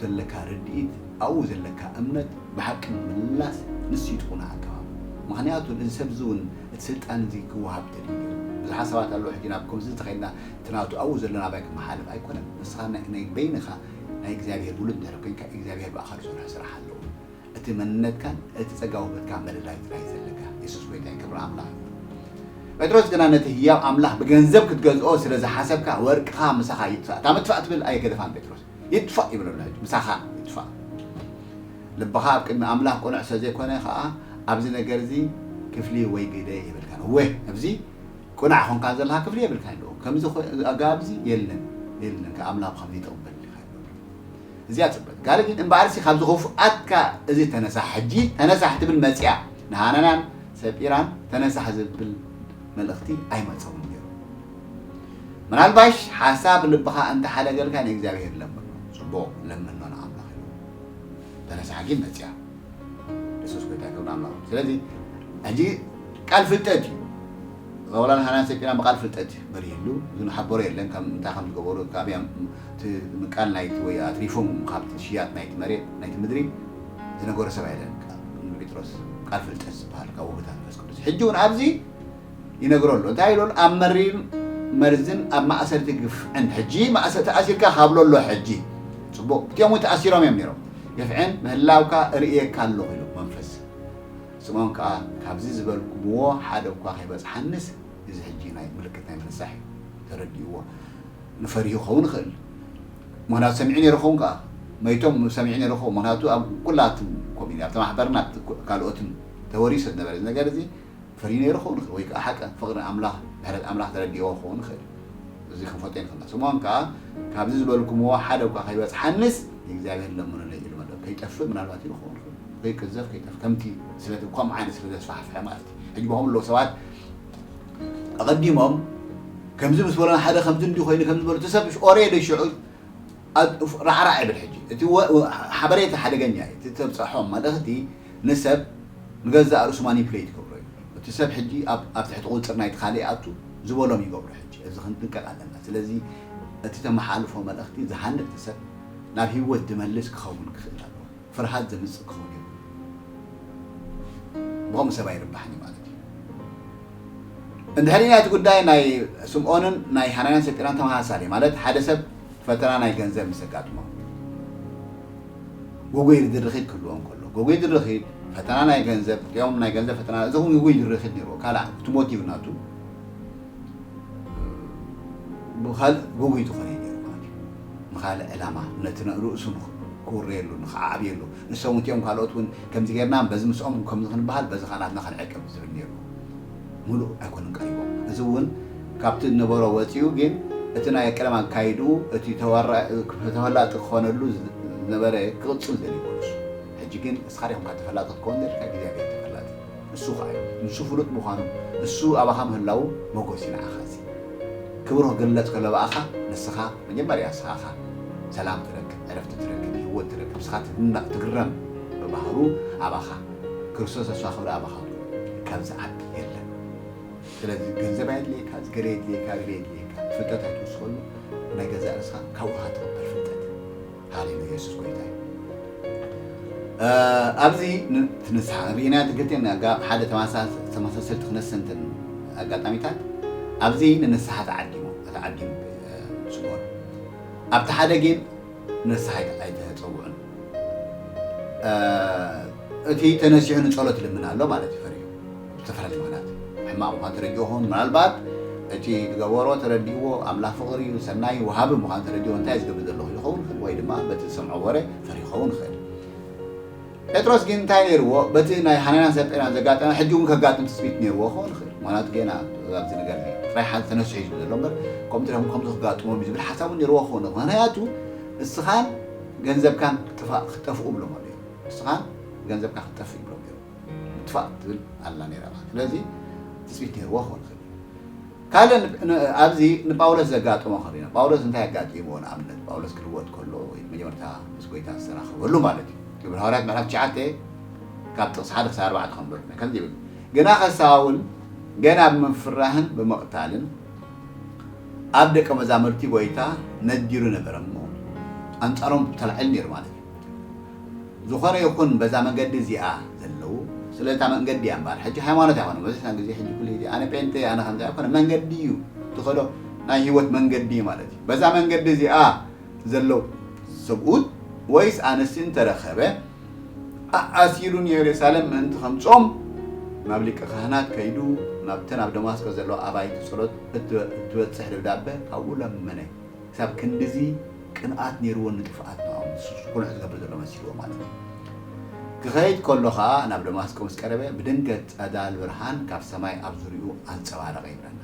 ዘለካ ርድኢት፣ ኣብኡ ዘለካ እምነት ብሓቂ ምምላስ ንሱ እዩ እቲ ቅኑዕ ኣገባብ። ምኽንያቱ እዚ ሰብ እዚ እውን እቲ ስልጣን እዚ ክወሃብ ተደልዩ። ብዙሓት ሰባት ኣለዉ፣ ሕጂ ናብ ከምዚ እንተኸይድና እቲ ናቱ ኣብኡ ዘሎ ናባይ ክመሓልፍ ኣይኮነን። ንስኻ ናይ፣ ናይ በይንኻ ናይ እግዚኣብሔር ውሉድ እንድሕር ኮይንካ፣ እግዚኣብሔር ብኣኻ ዝሰርሖ ስራሕ ኣለዎ። እቲ መንነትካን እቲ ጸጋ ውህበትካ ምልላይ ጥራይ ዘለካ። የሱስ ጎይታ እዩ፣ ክብሪ ኣምላኽ ይኹን። ጴጥሮስ ግና ነቲ ህያው ኣምላኽ ብገንዘብ ክትገዝኦ ስለ ዝሓሰብካ፣ ወርቅኻ ምሳኻ ይጥፋእ። እታ ምጥፋእ ትብል ኣይገደፋን ጴጥሮስ። ይጥፋእ ይብሎ ኣሎ ሕጂ፣ ምሳኻ ይጥፋእ። ልብኻ ኣብ ቅድሚ ኣምላኽ ቅኑዕ ስለ ዘይኮነ ኸኣ ኣብዚ ነገር እዚ ክፍሊ ወይ ግደ የብልካን። እወ፣ ኣብዚ ቅኑዕ ኮንካ ዘለኻ ክፍሊ የብልካን ኣለዎ። ከምዚ ኮ-፣ ኣገባብ እዚ የለን፣ የለን፣ ካብ ኣምላኽ ከምዚ ይጥቕበል ኢኻ ይብሎ። እዚኣ ጽበት። ካልእ ግን እምበኣርሲ ካብዚ ክፉኣትካ እዚ ተነሳሕ፣ ሕጂ ተነሳሕ ትብል መጽያ ንሃናናን ሰጲራን ተነሳሕ ዝብል መልእኽቲ ኣይመጸውን ነይሩ። ምናልባሽ ሓሳብ ልብኻ እንተሓደገልካ ንእግዚኣብሔር ለምኖ። ጽቡቕ፣ ለምኖ ንኣምላኽ ኢሉ። ተነሳሕ ግን መጽያ። የሱስ ጎይታ ክብሪ ኣምላኽ። ስለዚ ሕጂ ቃል ፍልጠት እዩ። ዘወላን ሃናን ሰጲራን ብቃል ፍልጠት መሪህሉ፣ ዝንሓበሮ የለን፣ ከም እንታይ ከም ዝገበሩ፣ ካብ ያም-፣ እቲ ምቃል ናይቲ ወይ ኣትሪፎም ካብቲ ሽያጥ ናይቲ መሬት፣ ናይቲ ምድሪ ዝነገሮ ሰብ ኣይለን። ንጴጥሮስ ቃል ፍልጠት ዝበሃል ካብ ወገታት መንፈስ ቅዱስ። ሕጂ እውን ኣብዚ ይነግሮ ኣሎ። እንታይ ኢሉ ኣሎ? ኣብ መሪር መርዝን ኣብ ማእሰርቲ ግፍዕን። ሕጂ ማእሰርቲ ኣሲርካ ካብ ኣሎ ሕጂ። ጽቡቕ። እቲኦም እውን ተኣሲሮም እዮም ነይሮም። ግፍዕን ምህላውካ እርእየካ ኣለኹ ኢሉ መንፈስ። ስምዖን ከኣ ካብዚ ዝበልኩምዎ ሓደ እኳ ከይበጽሓንስ፣ እዚ ሕጂ ናይ ምልክት ናይ ምንሳሕ እዩ። ተረዲእዎ። ንፈሪሁ ክኸውን ይኽእል። ምኽንያቱ ሰሚዑ ነይሩ ክኸውን ከኣ። መይቶም ሰሚዑ ነይሩ ክኸውን። ምኽንያቱ ኣብ ኩላትም ኮሚኒ፣ ኣብቲ ማሕበርን ኣብቲ ኩ-፣ ካልኦትን ተወሪሱ ዝነበረ እዚ ነገር እዚ ፈሪሁ ነይሩ ክኸውን ይኽእል። ወይ ከኣ ሓቂ ፍቕሪ ኣምላኽ፣ ምሕረት ኣምላኽ ተረዲእዎ ክኸውን ይኽእል። እዚ ክንፈልጦ ንኽእል። ስምዖን ከኣ ካብዚ ዝበልኩምዎ ሓደ እኳ ከይበጽሓንስ ንእግዚኣብሔር ለምኑለይ ኢሉ መደብ ከይጠፍእ ምናልባት ኢሉ ክኸውን ይኽእል። ከይቅዘፍ ከይጠፍእ ከምቲ ስለ ከምኡ ዓይነት ስለ ዘስፋሕፍሐ ማለት እዩ። ሕጂ ብኸምኡ ኣለዉ ሰባት ኣቐዲሞም ከምዚ ምስ በሎም ሓደ ከምዚ እንዲ ኮይኑ ከም ዝበሉ እቲ ሰብ ኦሬዲ ሽዑ ራዕራዕ ይብል። ሕጂ እቲ ወ-፣ ወ-፣ ሓበሬታ ሓደገኛ እዩ። እቲ ተብፅሖም መልእኽቲ ንሰብ ንገዛእ ርእሱ ማኒፕሌት ይገብሮ እዩ። እቲ ሰብ ሕጂ ኣብ፣ ኣብ ትሕቲ ቁፅር ናይቲ ካልእ ይኣቱ ዝበሎም ይገብሮ። ሕጂ እዚ ክንጥንቀቕ ኣለና። ስለዚ እቲ ተመሓልፎ መልእኽቲ ዝሃንጽ ሰብ ናብ ህይወት ዝመልስ ክኸውን ክኽእል ኣለዎ። ፍርሃት ዘምጽእ ክኸውን እዩ። ብኸምኡ ሰብ ኣይርባሕን እዩ ማለት እዩ። እንድሕር ናይቲ ጉዳይ ናይ ስምዖንን ናይ ሃናንያን ሰጲራን ተመሳሳሊ ማለት ሓደ ሰብ ፈተና ናይ ገንዘብ ምስ ኣጋጥሞ፣ ግጉይ ድርኺት ክህልዎ እንከሎ፣ ግጉይ ድርኺት፣ ፈተና ናይ ገንዘብ፣ እቲኦም ናይ ገንዘብ ፈተና፣ እዚ እውን ግጉይ ድርኺት ነይርዎ። ካልእ እቲ ሞቲቭ ናቱ ብኻልእ ግጉይ ዝኾነ እዩ ነይሩ ማለት እዩ። ንኻልእ ዕላማ፣ ነቲ ርእሱ ንኽ-፣ ክውረየሉ፣ ንኽዓብየሉ። ንሶም እቲኦም ካልኦት እውን ከምዚ ጌርና፣ በዚ ምስኦም ከምዚ ክንበሃል፣ በዚ ኻዓ ናትና ክንዕቅብ ዝብል ነይሩ። ምሉእ ኣይኮኑን ቀሪቦም። እዚ እውን ካብቲ ዝነበሮ ወፂኡ፣ ግን እቲ ናይ ቀደም ኣካይድኡ፣ እቲ ተዋራ-፣ ተፈላጢ ክኾነሉ ዝነበረ ክቕፅል ዘድልዮ ንሱ። ሕጂ ግን ንስኻ ዲኹም ካብ ተፈላጢ ክትከውን ዘድልካ እግዚኣብሔር ተፈላጢ። ንሱ ኸዓ እዩ። ንሱ ፍሉጥ ምዃኑ፣ ንሱ ኣባኻ ምህላዉ መጎስ እዩ ንዓኻ እዚ። ክብሩ ክግለጽ ከሎ ብኣኻ፣ ንስኻ መጀመርያ ንስኻ ኢኻ ሰላም ትረክብ፣ ዕረፍቲ ትረክብ፣ ህይወት ትረክብ፣ ንስኻ ትድነቕ፣ ትግረም ብባህሩ ኣባኻ። ክርስቶስ ኣስዋ ክብሪ ኣባኻ ካብ ዝዓቢ የለን። ስለዚ ገንዘብ ኣየድልየካ፣ እዚ ገለ የድልየካ፣ ገለ የድልየካ፣ ፍልጠት ኣይትውስኸሉ፣ ናይ ገዛእ ርእስኻ ካብኡ ኢኻ ትቕበል ፍልጠት። ሃሌሉያ፣ የሱስ ጎይታ እዩ። እ፣ ኣብዚ ን-፣ እቲ ንስሓ ርኢና፣ እቲ ክልቲኤን ኣጋ-፣ ሓደ ተማሳ-፣ ተመሳሰልቲ ክነሰንትን ኣጋጣሚታት፣ ኣብዚ ንንስሓ ተዓዲሙ፣ ተዓዲሙ፣ እ፣ ስምዖን። ኣብቲ ሓደ ግን ንስሓ ኣይተ-፣ ኣይተጸውዑን። እ፣ እቲ ተነሲሑ ንጸሎት ይልምን ኣሎ ማለት እዩ፣ ፈሪሁ። ብዝተፈላለየ ምኽንያት ሕማቕ ምዃኑ ተረዲኡ ኸውን። ምናልባት እቲ ዝገበሮ ተረዲእዎ፣ ኣምላኽ ፍቕሪ እዩ፣ ሰናይ ወሃቢ ምዃኑ ተረዲእዎ፣ እንታይ ዝገብር ዘለኹ ይኸውን ይኽእል፣ ወይ ድማ በቲ ዝሰምዖ ወረ ፈሪሁ ይኸውን ይኽእል። ጴጥሮስ ግን እንታይ ነይርዎ? በቲ ናይ ሃናንያን ሰጲራን ዘጋጠመ ሕጂ እውን ከጋጥም ትጽቢት ነይርዎ ክኸውን ይኽእል። ምኽንያቱ ጌና ኣብዚ ነገር እዚ ጥራይ ሓደ ተነስሑ እዩ ዝብል ዘሎ እምበር፣ ከምኡ እንተ ኢሎም ከምዚ ክጋጥሞም እዩ ዝብል ሓሳብ እውን ነይርዎ ክኸውን ይኽእል። ምኽንያቱ ንስኻን ገንዘብካን ክጥፋእ፣ ክጠፍኡ ብሎም ኣሎ እዩ። ንስኻን ገንዘብካ ክትጠፍእ ይብሎም ነይሩ። ምጥፋእ ትብል ኣላ ነይራ ማለት። ስለዚ ትጽቢት ነይርዎ ክኸውን ይኽእል። ካልእ ን-፣ ን-፣ ኣብዚ ንጳውሎስ ዘጋጠሞ ክሪና። ጳውሎስ እንታይ ኣጋጢምዎ? ንኣብነት ጳውሎስ ክልወጥ ከሎ ወይ መጀመርታ ምስ ጎይታ ዝተራኸበሉ ማለት እዩ። ግብረ ሃዋርያት ምዕራፍ ትሽዓተ ካብ ጥቕሲ ሓደ ክሳብ ኣርባዕተ ከንብብ። ከምዚ ይብል፣ ግናኸ ሳውል ገና ብምፍራህን ብምቕታልን ኣብ ደቀ መዛሙርቲ ጎይታ ነዲሩ ነበረ እሞ ኣንጻሮም ተላዒሉ ነይሩ ማለት እዩ። ዝኾነ ይኹን በዛ መንገዲ እዚኣ ዘለዉ፣ ስለ እታ መንገዲ እያ እምበኣር፣ ሕጂ ሃይማኖት ኣይኮነን። መብዛሕትኡ ግዜ ሕጂ ኩሉ ግዜ ኣነ ጴንጤ፣ ኣነ ከምዚ ኣይኮነን። መንገዲ እዩ፣ ትኸዶ ናይ ህይወት መንገዲ እዩ ማለት እዩ። በዛ መንገዲ እዚኣ ዘለዉ ሰብኡት ወይስ ኣንስቲ እንተረኸበ፣ ኣኣሲሩ ንየሩሳሌም ምእንቲ ከምጾም ናብ ሊቀ ካህናት ከይዱ፣ ናብተን ኣብ ደማስቆ ዘለዋ ኣባይቲ ጸሎት እትበ-፣ እትበጽሕ ደብዳበ ካብኡ ለመነ። ክሳብ ክንድዚ ቅንኣት ነይርዎ ንጥፍኣት ንዕኦም፣ ንሱ ቅኑዕ ዝገብር ዘሎ መሲልዎ ማለት እዩ። ክኸይድ ከሎ ኸኣ ናብ ደማስቆ ምስ ቀረበ፣ ብድንገት ጸዳል ብርሃን ካብ ሰማይ ኣብ ዙርያኡ ኣንጸባረቐ ይብለና።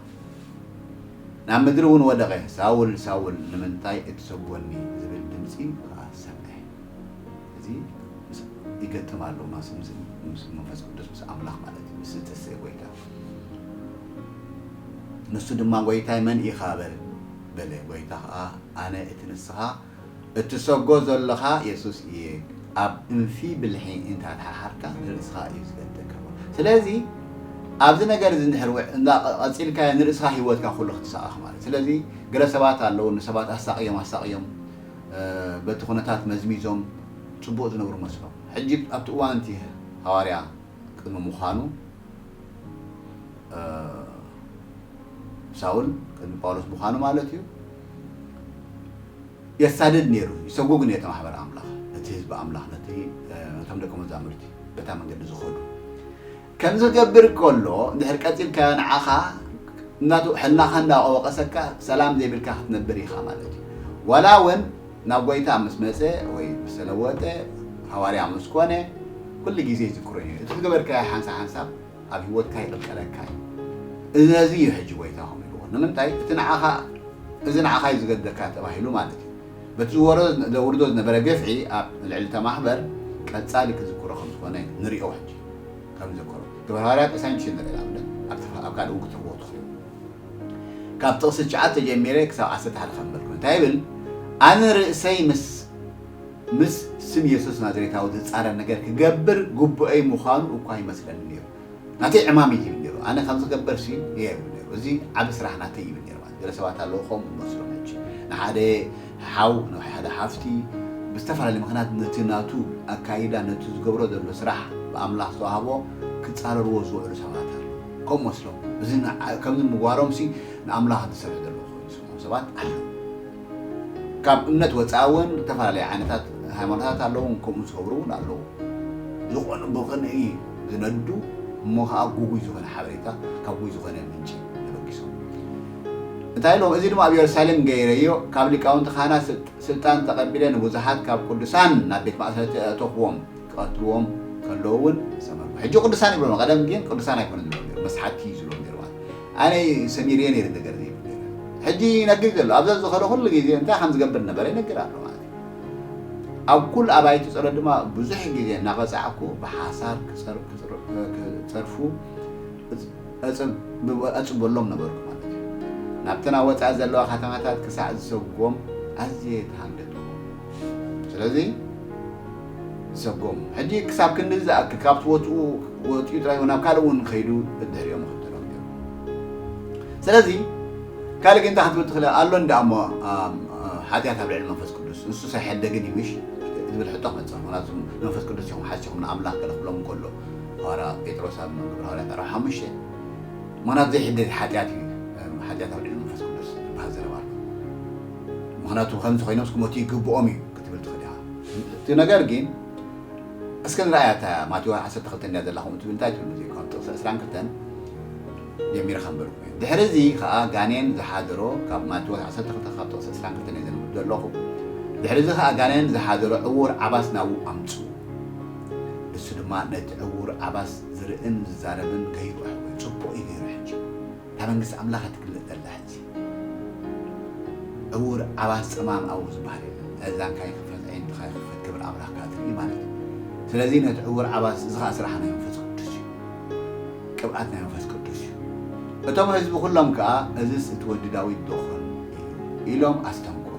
ናብ ምድሪ እውን ወደቐ፣ "ሳውል፣ ሳውል፣ ንምንታይ እትሰጎኒ?" ዝብል ድምጺ ኸኣ ሰምዐ። እዚ ምስ-፣ ይገጥም ኣሎ፣ ምስ፣ ምስ፣ ምስ መንፈስ ቅዱስ፣ ምስ ኣምላኽ ማለት እዩ፣ ምስ ዝተሰየ ጎይታ። ንሱ ድማ፣ "ጎይታይ፣ መን ኢኻ?" በል-፣ በለ። ጎይታ ኸኣ፣ "ኣነ እቲ ንስኻ እትሰጎ ዘለኻ የሱስ እየ። ኣብ እንፊ ብልሒ እንተ ተሓሓርካ ንርእስኻ እዩ ዝገደካ." ስለዚ ኣብዚ ነገር እዚ እንድሕር ውዕ-፣ እንዳ ቀ-፣ ቀጺልካዮ ንርእስኻ ህይወትካ ኩሉ ክትሳቐኽ ማለት። ስለዚ ገለ ሰባት ኣለዉ፣ ንሰባት ኣሳቕዮም፣ ኣሳቕዮም፣ እ፣ በቲ ኩነታት መዝሚዞም ጽቡቕ ዝነብሩ መስሎም። ሕጂ ኣብቲ እዋን እቲ ሃዋርያ ቅድሚ ምዃኑ፣ እ፣ ሳውል ቅድሚ ጳውሎስ ምዃኑ ማለት እዩ። የሳድድ ነይሩ፣ ይሰጉግ ነይሩ፣ ነቲ ማሕበር ኣምላኽ፣ ነቲ ህዝቢ ኣምላኽ፣ ነቲ፣ እ፣ ነቶም ደቀ መዛሙርቲ በታ መንገዲ ዝኸዱ። ከምዚ ክገብር ከሎ፣ እንድሕር ቀጺልካዮ ንዓኻ እናቱ-፣ ሕልናኻ እንዳወቀሰካ ሰላም ዘይብልካ ክትነብር ኢኻ ማለት እዩ። ዋላ እውን ናብ ጎይታ ምስ መጸ ወይ ምስ ተለወጠ፣ ሃዋርያ ምስ ኮነ፣ ኩሉ ግዜ ይዝክሮ እዩ። እቲ ዝገበርካዮ ሓንሳብ ሓንሳብ ኣብ ህይወትካ ይቕልቀለካ እዩ። እዚ ነዚ እዩ ሕጂ ጎይታ ከምኡ ኢልዎ። ንምንታይ? እቲ ንዓኻ፣ እዚ ንዓኻ እዩ ዝገደካ ተባሂሉ ማለት እዩ። በቲ ዝወረ-፣ ዘውርዶ ዝነበረ ግፍዒ ኣብ ልዕሊ እታ ማሕበር ቀጻሊ ክዝክሮ ከም ዝኾነ ንሪኦ ሕጂ። ከም ዝዝክሮ። ግብረ ሃዋርያት ዕስራን ሽዱሽተን ንርኢ ንኣብነት፣ ኣብ ተፋ-፣ ኣብ ካልእ እውን ክትረኽብዎ ትኽእሉ። ካብ ጥቕሲ ትሽዓተ ጀሚረ ክሳብ ዓሰርተ ሓደ ከንበልኩም። እንታይ ይብል? ኣነ ርእሰይ ምስ፣ ምስ ስም የሱስ ናዝሬታዊ ዝጻረር ነገር ክገብር ግቡአይ ምዃኑ እኳ ይመስለኒ ነይሩ። ናተይ ዕማም እዩ ዝብል ነይሩ። ኣነ ከም ዝገብር ሲ እየ ይብል ነይሩ። እዚ ዓቢ ስራሕ ናተይ ይብል ነይሩ ማለት። ገለ ሰባት ኣለዉ ከምኡ ዝመስሎም ሕጂ። ንሓደ ሓው፣ ንሓደ ሓፍቲ ብዝተፈላለየ ምኽንያት ነቲ ናቱ ኣካይዳ፣ ነቲ ዝገብሮ ዘሎ ስራሕ ብኣምላኽ ዝተዋህቦ ክጻረርዎ ዝውዕሉ ሰባት ኣለዉ። ከምኡ መስሎም። እዚ ንዓ-፣ ከምዚ ምግባሮም ሲ ንኣምላኽ ዝሰርሕ ዘሎ ኮይኑ ዝስምዖም ሰባት ኣለዉ። ካብ እምነት ወጻኢ እውን ዝተፈላለዩ ዓይነታት ሃይማኖታት ኣለዉ፣ ከምኡ ዝገብሩ እውን ኣለዉ። ዝኾኑ ብቕንኢ ዝነዱ እሞ ኸዓ ጉጉይ ዝኾነ ሓበሬታ ካብ ጉይ ዝኾነ ምንጪ ተበጊሶም። እንታይ ኢሎም? እዚ ድማ ኣብ የሩሳሌም ገይረዮ፣ ካብ ሊቃውንቲ ካህናት ስልጥ-፣ ስልጣን ተቐቢለ ንብዙሓት ካብ ቅዱሳን ናብ ቤት ማእሰርቲ ኣእተኽዎም፣ ክቐትልዎም ከለዉ እውን ሰመርኩ። ሕጂ ቅዱሳን ይብሎም፣ ቀደም ግን ቅዱሳን ኣይኮነን ዝብሎም ነይሩ፣ መስሓቲ እዩ ዝብሎም ነይሩ ማለት። ኣነ ሰሚርየ ነይሩ ነገር ዘይብሉ ነይሩ። ሕጂ ይነግር ዘሎ፣ ኣብዛ ዝኸደ ኩሉ ግዜ እንታይ ከም ዝገብር ነበረ ይነግር ኣሎ ማለት እዩ። ኣብ ኩሉ ኣባይቲ ጸሎት ድማ ብዙሕ ግዜ እናቐጻዕኩ ብሓሳር ክጸር-፣ ክጸር-፣ ክጸርፉ እጽ-፣ እጽብ-፣ እጽበሎም ነበርኩ ማለት እዩ። ናብተን ኣብ ወጻኢ ዘለዋ ከተማታት ክሳዕ ዝሰጎም ኣዝየ ተሃንደድኩ። ስለዚ ዝሰጎም ሕጂ ክሳብ ክንዲ ዝኣክል ካብቲ ወጽኡ ወጺኡ ጥራይ ናብ ካልእ እውን ከይዱ ብድሕሪኦም ይኽተሎም ነይሩ። ስለዚ ካልእ ግን እንታይ ክትብል ትኽእል ኣሎ እንዳ እሞ፣ ኣም፣ ሓጢኣት ኣብ ልዕሊ መንፈስ ቅዱስ ንሱ ኣይሕደግን እዩ ምሽ ዝብል ሕቶ ክመጽእ። ምኽንያቱ መንፈስ ቅዱስ ኢኹም ሓሲኹም ንኣምላኽ ገለ ክብሎም እንከሎ ሃዋርያ ጴጥሮስ ኣብ ግብረ ሃዋርያት ኣርባዕተ ሓሙሽተ ምኽንያቱ ዘይሕደግ ሓጢኣት እዩ፣ ሓጢኣት ኣብ ልዕሊ መንፈስ ቅዱስ ዝበሃል ዘረባ ኣሎ። ምኽንያቱ ከምዚ ኮይኖምስ ክሞቱ ይግብኦም እዩ ክትብል ትኽእል ኢኻ። እቲ ነገር ግን እስከ ንርኣያ እታ ማቴዎስ ዓሰርተ ክልተ እንድያ ዘላ ከምኡ ትብል እንታይ ትብል ሙዚቃ ጥቕሲ ዕስራን ክልተን ጀሚረ ከንበርኩ እየ። ድሕሪ እዚ ኸዓ ጋኔን ዝሓደሮ ካብ ማቴዎስ ዓሰርተ ክልተ ካብ ጥቕሲ ዕስራን ክልተን እየ ዘንብብ ዘለኹ። ድሕሪ እዚ ኸዓ ጋኔን ዝሓደሮ ዕዉር ዓባስ ናብኡ ኣምጽኡ። ንሱ ድማ ነቲ ዕዉር ዓባስ ዝርእን ዝዛረብን ገይሩ ኣሕወየ። ጽቡቕ እዩ ገይሩ ሕጂ። እታ መንግስቲ ኣምላኽ እያ ትግለጽ ዘላ ሕጂ። ዕዉር ዓባስ ጸማም ኣብኡ ዝበሃል የለን። ኣእዛንካ ይኽፈት፣ ኣዒንትኻ ይኽፈት፣ ክብሪ ኣምላኽካ ትርኢ ማለት እዩ። ስለዚ ነቲ ዕዉር ዓባስ፣ እዚ ኸኣ ስራሕ ናይ መንፈስ ቅዱስ እዩ። ቅብኣት ናይ መንፈስ ቅዱስ እዩ። እቶም ህዝቢ ኩሎም ከኣ፣ "እዝስ እቲ ወዲ ዳዊት ዶ ኾን?" ኢሉ፣ ኢሎም ኣስተንከሩ።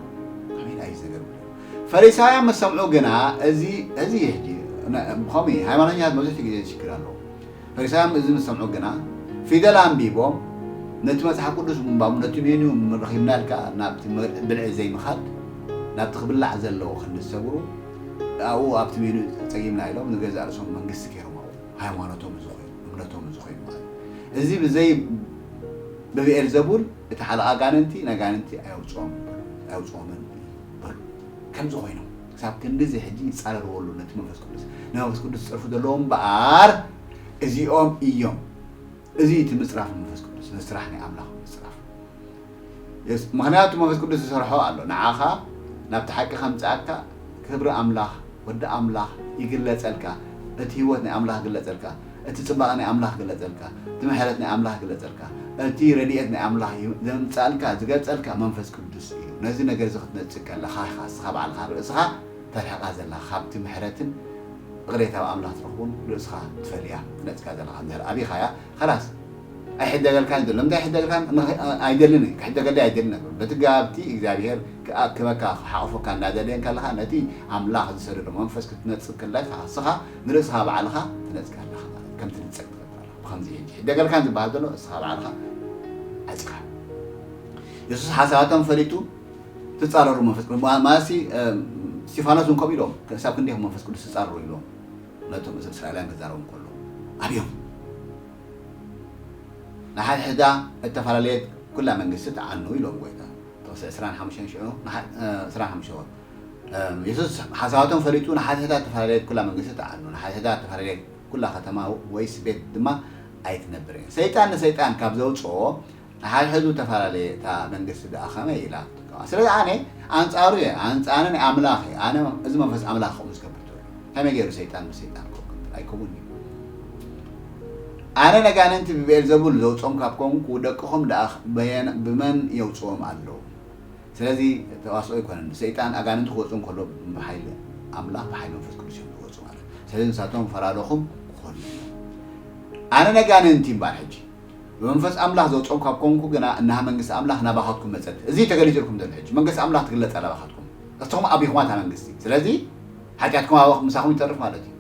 ከመይ ደኣ እዩ እዚ ነገር? ፈሪሳውያን ምስ ሰምዑ ግና፣ እዚ፣ እዚ እዩ ሕጂ፣ ነ-፣ ብኸምኡ እዩ፣ ሃይማኖተኛታት መብዛሕትኡ ግዜ እዚ ሽግር ኣለዎም። ፈሪሳውያን እዚ ምስ ሰምዑ ግና፣ ፊደል ኣንቢቦም፣ ነቲ መጽሓፍ ቅዱስ ምንባቡ፣ ነቲ ሜኑ ረኺብና ኢልካ ናብቲ መ-፣ ብልዒ ዘይምኻድ፣ ናብቲ ክብላዕ ዘለዎ ክንዲ ዝሰግሩ፣ ኣብኡ ኣብቲ ሜኑ ጸጊምና ኢሎም ንገዛእ ርእሶም መንግስቲ ገይሮም ኣብኡ። ሃይማኖቶም እዚ ኮይኑ፣ እምነቶም እዚ ኮይኑ ማለት እዩ። እዚ ብዘይ ብብኤልዘቡል እቲ ሓለቓ ኣጋንንቲ፣ ንኣጋንንቲ ኣየውጽኦም፣ ኣየውጽኦምን በሉ። ከምዚ ኮይኖም፣ ክሳብ ክንድዚ ሕጂ ይጻረርዎ ኣለዉ ነቲ መንፈስ ቅዱስ። ንመንፈስ ቅዱስ ዝጸርፉ ዘለዉ እምበኣር፣ እዚኦም እዮም። እዚ እቲ ምጽራፍ መንፈስ ቅዱስ፣ ንስራሕ ናይ ኣምላኽ ምጽራፍ። የስ-፣ ምኽንያቱ መንፈስ ቅዱስ ዝሰርሖ ኣሎ። ንዓኻ ናብቲ ሓቂ ከምጽኣካ፣ ክብሪ ኣምላኽ፣ ወዲ ኣምላኽ ይግለጸልካ። እቲ ህይወት ናይ ኣምላኽ ግለጸልካ፣ እቲ ጽባቐ ናይ ኣምላኽ ግለጸልካ፣ እቲ ምሕረት ናይ ኣምላኽ ግለጸልካ፣ እቲ ረድኤት ናይ ኣምላኽ እዩ ዘምጻልካ፣ ዝገልጸልካ መንፈስ ቅዱስ እዩ። ነዚ ነገር እዚ ክትነጽግ ከለኻ ኢኻ እስኻ ባዕልኻ ርእስኻ ተርሕቓ ዘለኻ ካብቲ ምሕረትን ይቕሬታ ኣምላኽ ትረኽቡን ርእስኻ ትፈልያ ክትነጽጋ ዘለኻ እንድሕር ኣቢኻያ፣ ኸላስ ኣይሕደገልካን ዘሎ። እንታይ ኣይሕደገልካን? ንኸ-፣ ኣይደልን እዩ። ክሕደገለይ ኣይደልን ነበር። በቲ ጋብቲ እግዚኣብሔር ክኣክበካ፣ ክሓቑፈካ እንዳደለየ ከለኻ፣ ነቲ ኣምላኽ ዝሰደዶ መንፈስ ክትነጽግ ከለኻ፣ እስኻ ንርእስኻ ባዕልኻ ትነጽግ ኣለኻ ማለት እዩ። ከም ትንጸግ ትገብር ኣለኻ። ብኸምዚ ሕጂ ይሕደገልካን ዝበሃል ዘሎ፣ እስኻ ባዕልኻ ዓጺኻ። የሱስ ሓሳባቶም ፈሊጡ፣ ትጻረሩ መንፈስ ቅዱስ። ማ-፣ ማለትሲ፣ እም፣ እስጢፋኖስ እውን ከምኡ ኢሎም፣ ክሳብ ክንደይ መንፈስ ቅዱስ ትጻረሩ ኢሎም፣ ነቶም እዞም እስራኤላውያን ክዛረቡ ከሎ፣ ኣብዮም። ንሓድሕዳ እተፈላለየት ኩላ መንግስቲ ተዓኑ ኢሎም ጎይታ። ጥቕሲ ዕስራን ሓሙሽተን ሽዑ፣ ንሓ-፣ እ፣ ዕስራን ሓሙሽተን ወር። እም፣ የሱስ ሓሳባቶም ፈሊጡ፣ ንሓድሕዳ እተፈላለየት ኩላ መንግስቲ ተዓኑ፣ ንሓድሕዳ እተፈላለየት ኩላ ከተማ ወይስ ቤት ድማ ኣይትነብርን። ሰይጣን ንሰይጣን ካብ ዘውጽኦ፣ ንሓድሕዱ ተፈላለየ፣ እታ መንግስቲ ደኣ ኸመይ ኢላ ክትቃወም? ስለዚ ኣነ ኣንጻሩ እየ፣ ኣንጻ-፣ ኣነ ናይ ኣምላኽ እየ። ኣነ እዚ መንፈስ ኣምላኽ ከምኡ ዝገብር ዘሎ። ከመይ ገይሩ ሰይጣን ብሰይጣን ክኸውን? ኣይከውን እዩ። ኣነ ነጋንንቲ ብብኤልዘቡል ዘውጾም ካብ ኮንኩ፣ ደቅኹም ደኣ በየን-፣ ብመን የውጽኦም ኣለዉ? ስለዚ ተዋስኦ ኣይኮነን። ሰይጣን ኣጋንንቲ ክወጹ እንከሎ ብሓይሊ ኣምላኽ፣ ብሓይሊ መንፈስ ቅዱስ እዮም ዝወጹ ማለት እዩ። ስለዚ ንሳቶም ፈራዶኹም ክኾኑ እዮም። ኣነ ነጋንንቲ እምበኣር ሕጂ ብመንፈስ ኣምላኽ ዘውጾም ካብ ኮንኩ ግና፣ እነሃ መንግስቲ ኣምላኽ ናባኻትኩም መጸት። እዚ ተገሊጹልኩም ዘሎ ሕጂ። መንግስቲ ኣምላኽ ትግለጽ ኣላ ባኻትኩም። እስኹም ኣቢኹማ እታ መንግስቲ። ስለዚ ሓጢኣትኩም ኣብ ምሳኹም ይተርፍ ማለት እዩ።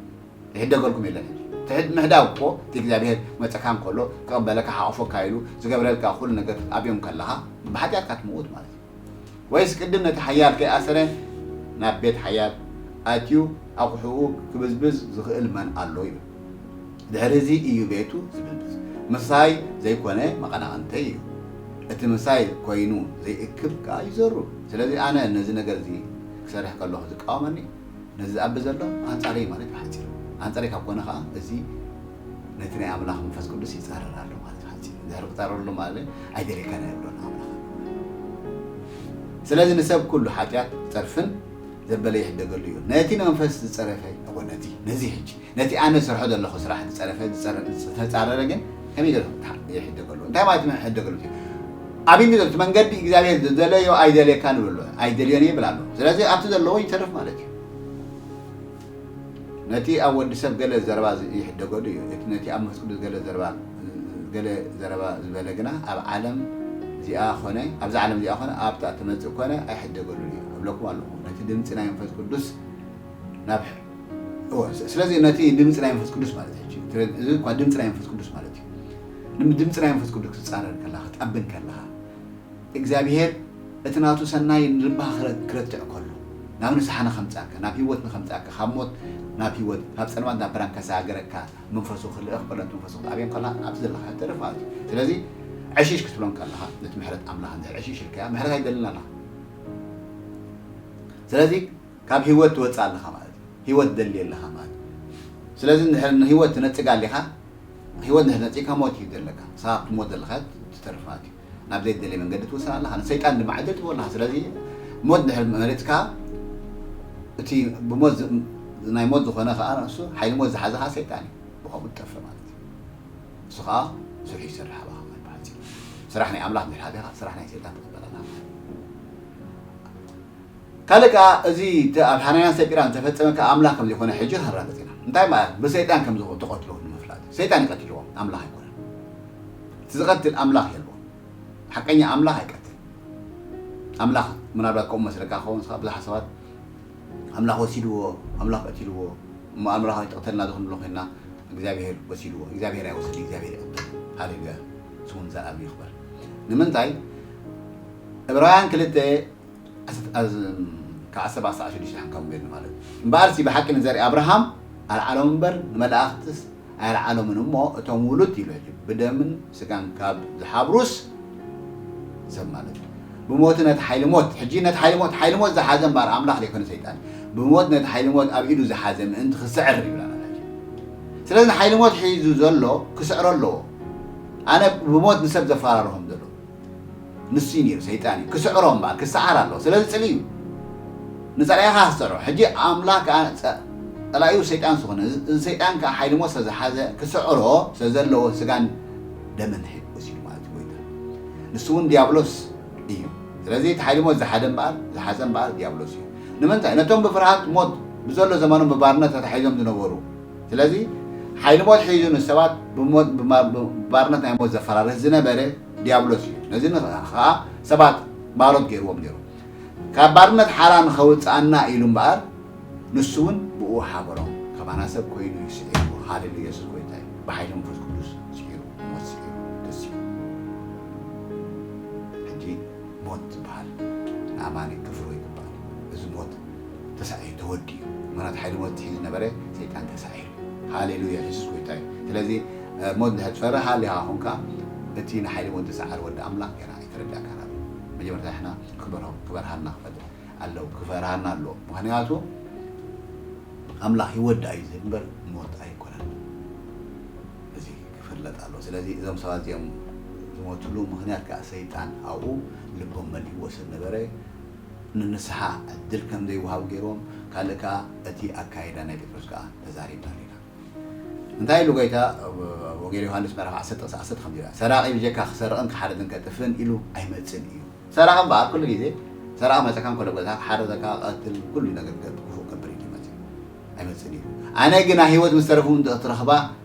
ይሕደገልኩም የለን ሕጂ። ትሕድ-፣ ምሕዳግ እኮ እቲ እግዚኣብሔር መጸካ እንከሎ ክቕበለካ፣ ሓቑፈካ ኢሉ ዝገብረልካ ኩሉ ነገር ክትኣብዮም ከለኻ፣ ብሓጢኣትካ ትምውት ማለት እዩ። ወይስ ቅድም ነቲ ሓያል ከይኣሰረ ናብ ቤት ሓያል ኣትዩ ኣቑሑኡ ክብዝብዝ ዝኽእል መን ኣሎ? ይብል። ድሕሪ እዚ እዩ ቤቱ ዝብዝብዝ። ምሳይ ዘይኮነ መቐናቕንተይ እዩ። እቲ ምሳይ ኮይኑ ዘይእክብ ከኣ ይዘሩ። ስለዚ ኣነ ነዚ ነገር እዚ ክሰርሕ ከለኹ ዝቃወመኒ፣ ነዚ ዝኣቢ ዘሎ ኣንጻረይ ማለት ብሓጺር። ኣንጻረይ ካብ ኮነ ከኣ እዚ ነቲ ናይ ኣምላኽ መንፈስ ቅዱስ ይጻረር ኣሎ ማለት ብሓጺር። እንድሕር ክጻረር ኣሎ ማለት ኣይደልየካን ኣይብሎን ኣምላኽ። ስለዚ ንሰብ ኩሉ ሓጢኣት ጸርፍን ዘበለ ይሕደገሉ እዩ። ነቲ ንመንፈስ ዝጸረፈ፣ እወ፣ ነቲ፣ ነዚ ሕጂ፣ ነቲ ኣነ ዝሰርሖ ዘለኹ ስራሕ ዝጸረፈ፣ ዝጸረ-፣ ዝተጻረረ ግን ከመይ ገይሩ ይሕደገሉ? እንታይ ማለት ይሕደገሉ? ኣብይ ዘሎ እቲ መንገዲ እግዚኣብሔር ዝደለዮ ኣይደልየካን ይብሎ፣ ኣይደልዮን ይብል ኣሎ። ስለዚ ኣብቲ ዘለዎ ይተርፍ ማለት እዩ። ነቲ ኣብ ወዲ ሰብ ገለ ዘረባ ዝ-፣ ይሕደገሉ እዩ። እቲ ነቲ ኣብ መንፈስ ቅዱስ ገለ ዘረባ፣ ገለ ዘረባ ዝበለ ግና ኣብ ዓለም እዚኣ ኾነ፣ ኣብዛ ዓለም እዚኣ ኾነ፣ ኣብታ ትመጽእ ኮነ ኣይሕደገሉን እዩ። እብለኩም ኣለኹ። ነቲ ድምጺ ናይ መንፈስ ቅዱስ ናብ፣ እወ፣ ስ-፣ ስለዚ ነቲ ድምጺ ናይ መንፈስ ቅዱስ ማለት እዩ። እዚ እኳ ድምጺ ናይ መንፈስ ቅዱስ ማለት እዩ። ድም-፣ ድምጺ ናይ መንፈስ ቅዱስ ክትጻረር ከለኻ፣ ክትኣብን ከለኻ፣ እግዚኣብሔር እቲ ናቱ ሰናይ ንልብኻ ክረ-፣ ክረትዕ ከሎ፣ ናብ ንስሓ ንኸምጽኣካ፣ ናብ ህይወት ንኸምጽኣካ፣ ካብ ሞት ናብ ህይወት፣ ካብ ጸልማት ናብ ብርሃን ከሰጋግረካ፣ መንፈሱ ክልእኽ ከሎ፣ መንፈሱ ክትኣብዮም ከላ፣ ኣብቲ ዘለኻ ትርፍ ማለት እዩ። ስለዚ፣ ዕሽሽ ክትብሎም ከለኻ፣ ነቲ ምሕረት ኣምላኽ እንድሕር ዕሽሽ ኢልካዮ፣ ምሕረት ኣይደልን ኣለኻ። ስለዚ፣ ካብ ህይወት ትወጽእ ኣለኻ ማለት እዩ። ህይወት ትደሊ ኣለኻ ማለት እዩ። ስለዚ፣ እንድሕር ንህይወት ትነጽግ ኣሊኻ፣ ህይወት እንድሕር ነጺግካ፣ ሞት እዩ ዘለካ። ንስኻ ኣብቲ ሞት ዘለኻ ትተርፍ ማለት እዩ። ናብ ዘይትደለየ መንገዲ ትወስድ ኣለኻ። ንሰይጣን ድማ ዕድል ትህቦ ኣለኻ። ስለዚ፣ ሞት እንድሕር መሪጽካ፣ እቲ ብሞት ዝ-፣ ናይ ሞት ዝኾነ ኸኣ ንሱ፣ ሓይሊ ሞት ዝሓዘ ኸኣ ሰይጣን እዩ። ብኸምኡ ትጠፍእ ማለት እዩ። እሱ ኸኣ ስርሑ ይሰርሕ ኣባኻ ማለት ብሓጺሩ። ስራሕ ናይ ኣምላኽ እንድሕር ሓቲኻ፣ ስራሕ ናይ ሰይጣን ትቕበል ኣለኻ ማለት እዩ። ካልእ ከኣ፣ እዚ ተ-፣ ኣብ ሓናንያን ሰጲራን ዝተፈጸመ ከኣ ኣምላኽ ከም ዘይኮነ ሕጂ ከረጋግጽ ኢና። እንታይ ማለት? ብሰይጣን ከም ዝኾ-፣ ተቐትሎ ንምፍላጥ። ሰይጣን ይቐትልዎም፣ ኣምላኽ ኣይኮነን። እቲ ዝቐትል ኣምላኽ የልቦን። ሓቀኛ ኣምላኽ ኣይቀትል። ኣምላኽ ምናልባት ከምኡ መስለካ ክኸውን፣ ንስኻ ብዙሓት ሰባት ኣምላኽ ወሲድዎ፣ ኣምላኽ ቀቲልዎ፣ እሞ ኣምላኽ ኣይትቕተልና ዶ ክንብሎ ኮይንና፣ እግዚኣብሔር ወሲድዎ። እግዚኣብሔር ኣይወሰድ፣ እግዚኣብሔር ይቕበል። ሃሌሉያ። ስሙ ንዘለኣለም ይኽበር። ንምንታይ? ዕብራውያን ክልተ፣ ኣስ-፣ ኣዝ-፣ ካብ ዓሰርተ ኣርባዕተ ክሳዕ ሽዱሽተ ሓንካም ገድሊ ማለት እዩ። እምበኣርሲ ብሓቂ ንዘርኢ ኣብርሃም ኣልዓሎም እምበር ንመላእኽትስ ኣየልዓሎምን እሞ፣ እቶም ውሉድ ኢሉ ሕጂ ብደምን ስጋን ካብ ዝሓብሩስ ሰብ ማለት እዩ። ብሞት ነቲ ሓይሊ ሞት፣ ሕጂ ነቲ ሓይሊ ሞት፣ ሓይሊ ሞት ዝሓዘ እምበኣር ኣምላኽ ዘይኮነ ሰይጣን፣ ብሞት ነቲ ሓይሊ ሞት ኣብ ኢዱ ዝሓዘ ምእንቲ ክስዕር ይብላና ሕጂ። ስለዚ ንሓይሊ ሞት ሒዙ ዘሎ ክስዕሮ ኣለዎ። ኣነ ብሞት ንሰብ ዘፈራርሆም ዘሎ ንሱ እዩ ነይሩ፣ ሰይጣን እዩ። ክስዕሮ እምበኣር፣ ክሰዓር ኣለዎ። ስለዚ ጽልኢ እዩ። ንጸላኢኻ ክስዕሮ። ሕጂ ኣምላኽ ከኣ ጸ-፣ ጸላኢኡ ሰይጣን ዝኾነ፣ እዚ ሰይጣን ከኣ ሓይሊ ሞት ስለዝሓዘ፣ ክስዕሮ ስለዘለዎ፣ ስጋን ደምን ሒዙ ወሲዱ ማለት እዩ ጎይታ። ንሱ እውን ዲያብሎስ እዩ። ስለዚ እቲ ሓይሊ ሞት ዝሓዘ እምበኣር፣ ዝሓዘ እምበኣር ዲያብሎስ እዩ። ንምንታይ? ነቶም ብፍርሃት ሞት ብዘሎ ዘመኖም ብባርነት ተታሒዞም ዝነበሩ። ስለዚ ሓይሊ ሞት ሒዙ ንሰባት ብሞት፣ ብማ-፣ ብባርነት ናይ ሞት ዘፈራርህ ዝነበረ ዲያብሎስ እዩ። ነዚ ን-፣ ከኣ ሰባት ባሮት ገይርዎም ነይሩ። ካብ ባርነት ሓራ ንኸውፅኣና ኢሉ እምበኣር፣ ንሱ እውን ብኡ ሓበሮም። ከማና ሰብ ኮይኑ እዩ ስዒሩ። ሃሌሉያ፣ የሱስ ጎይታ እዩ። ብሓይሊ መንፈስ ቅዱስ ስዒሩ፣ ሞት ስዒሩ፣ ተሲኡ። ሕጂ ሞት ዝበሃል ንኣማኒ ክፍሮ ይግባእ። እዚ ሞት ተሳዒሩ፣ ተወዲኡ። ምኽንያቱ ሓይሊ ሞት ሒዙ ዝነበረ ሰይጣን ተሳዒሩ። ሃሌሉያ፣ የሱስ ጎይታ እዩ። ስለዚ፣ እ፣ ሞት እንድሕር ትፈርህ ሃሊኻ ኾንካ፣ እቲ ንሓይሊ ሞት ዝሰዓረ ወዲ ኣምላኽ ገና ኣይተረዳእካን ኣሎ። መጀመርታ ንሕና ክበርሃ-፣ ክበርሃልና ክፈል ኣለዎ፣ ክበርሃልና ኣለዎ። ምኽንያቱ ኣምላኽ ህይወት ደኣ እዩ ዝህብ እምበር ሞት ኣይኮነን። እዚ ክፍለጥ ኣለዎ። ስለዚ እዞም ሰባት እዚኦም ዝሞትሉ ምኽንያት ከኣ ሰይጣን ኣብኡ ልቦም መሊእዎ ስለ ዝነበረ፣ ንንስሓ ዕድል ከም ዘይወሃብ ገይርዎም፣ ካልእ ከኣ እቲ ኣካይዳ ናይ ጴጥሮስ ከኣ ተዛሪብና ኣለና። እንታይ ኢሉ ጎይታ? ኣብ ወንጌል ዮሃንስ ምዕራፍ ዓሰርተ ጥቕሲ ዓሰርተ ከምዚ ይብል፣ "ሰራቒ ብጀካ ክሰርቕን ክሓርድን ከጥፍእን ኢሉ ኣይመጽእን እዩ። ሰራቒ እምበኣር ኩሉ ግዜ ሰራቒ መጸካ እንከሎ ጎይታ ክሓርደካ፣ ክቐትል፣ ኩሉ ነገር ክገብ-፣ ክፉእ ክገብር እዩ ዝመጽእ። ኣይመጽእን እዩ። ኣነ ግና ህይወት ምስ ተረፉ እንተ ክትረኽባ፣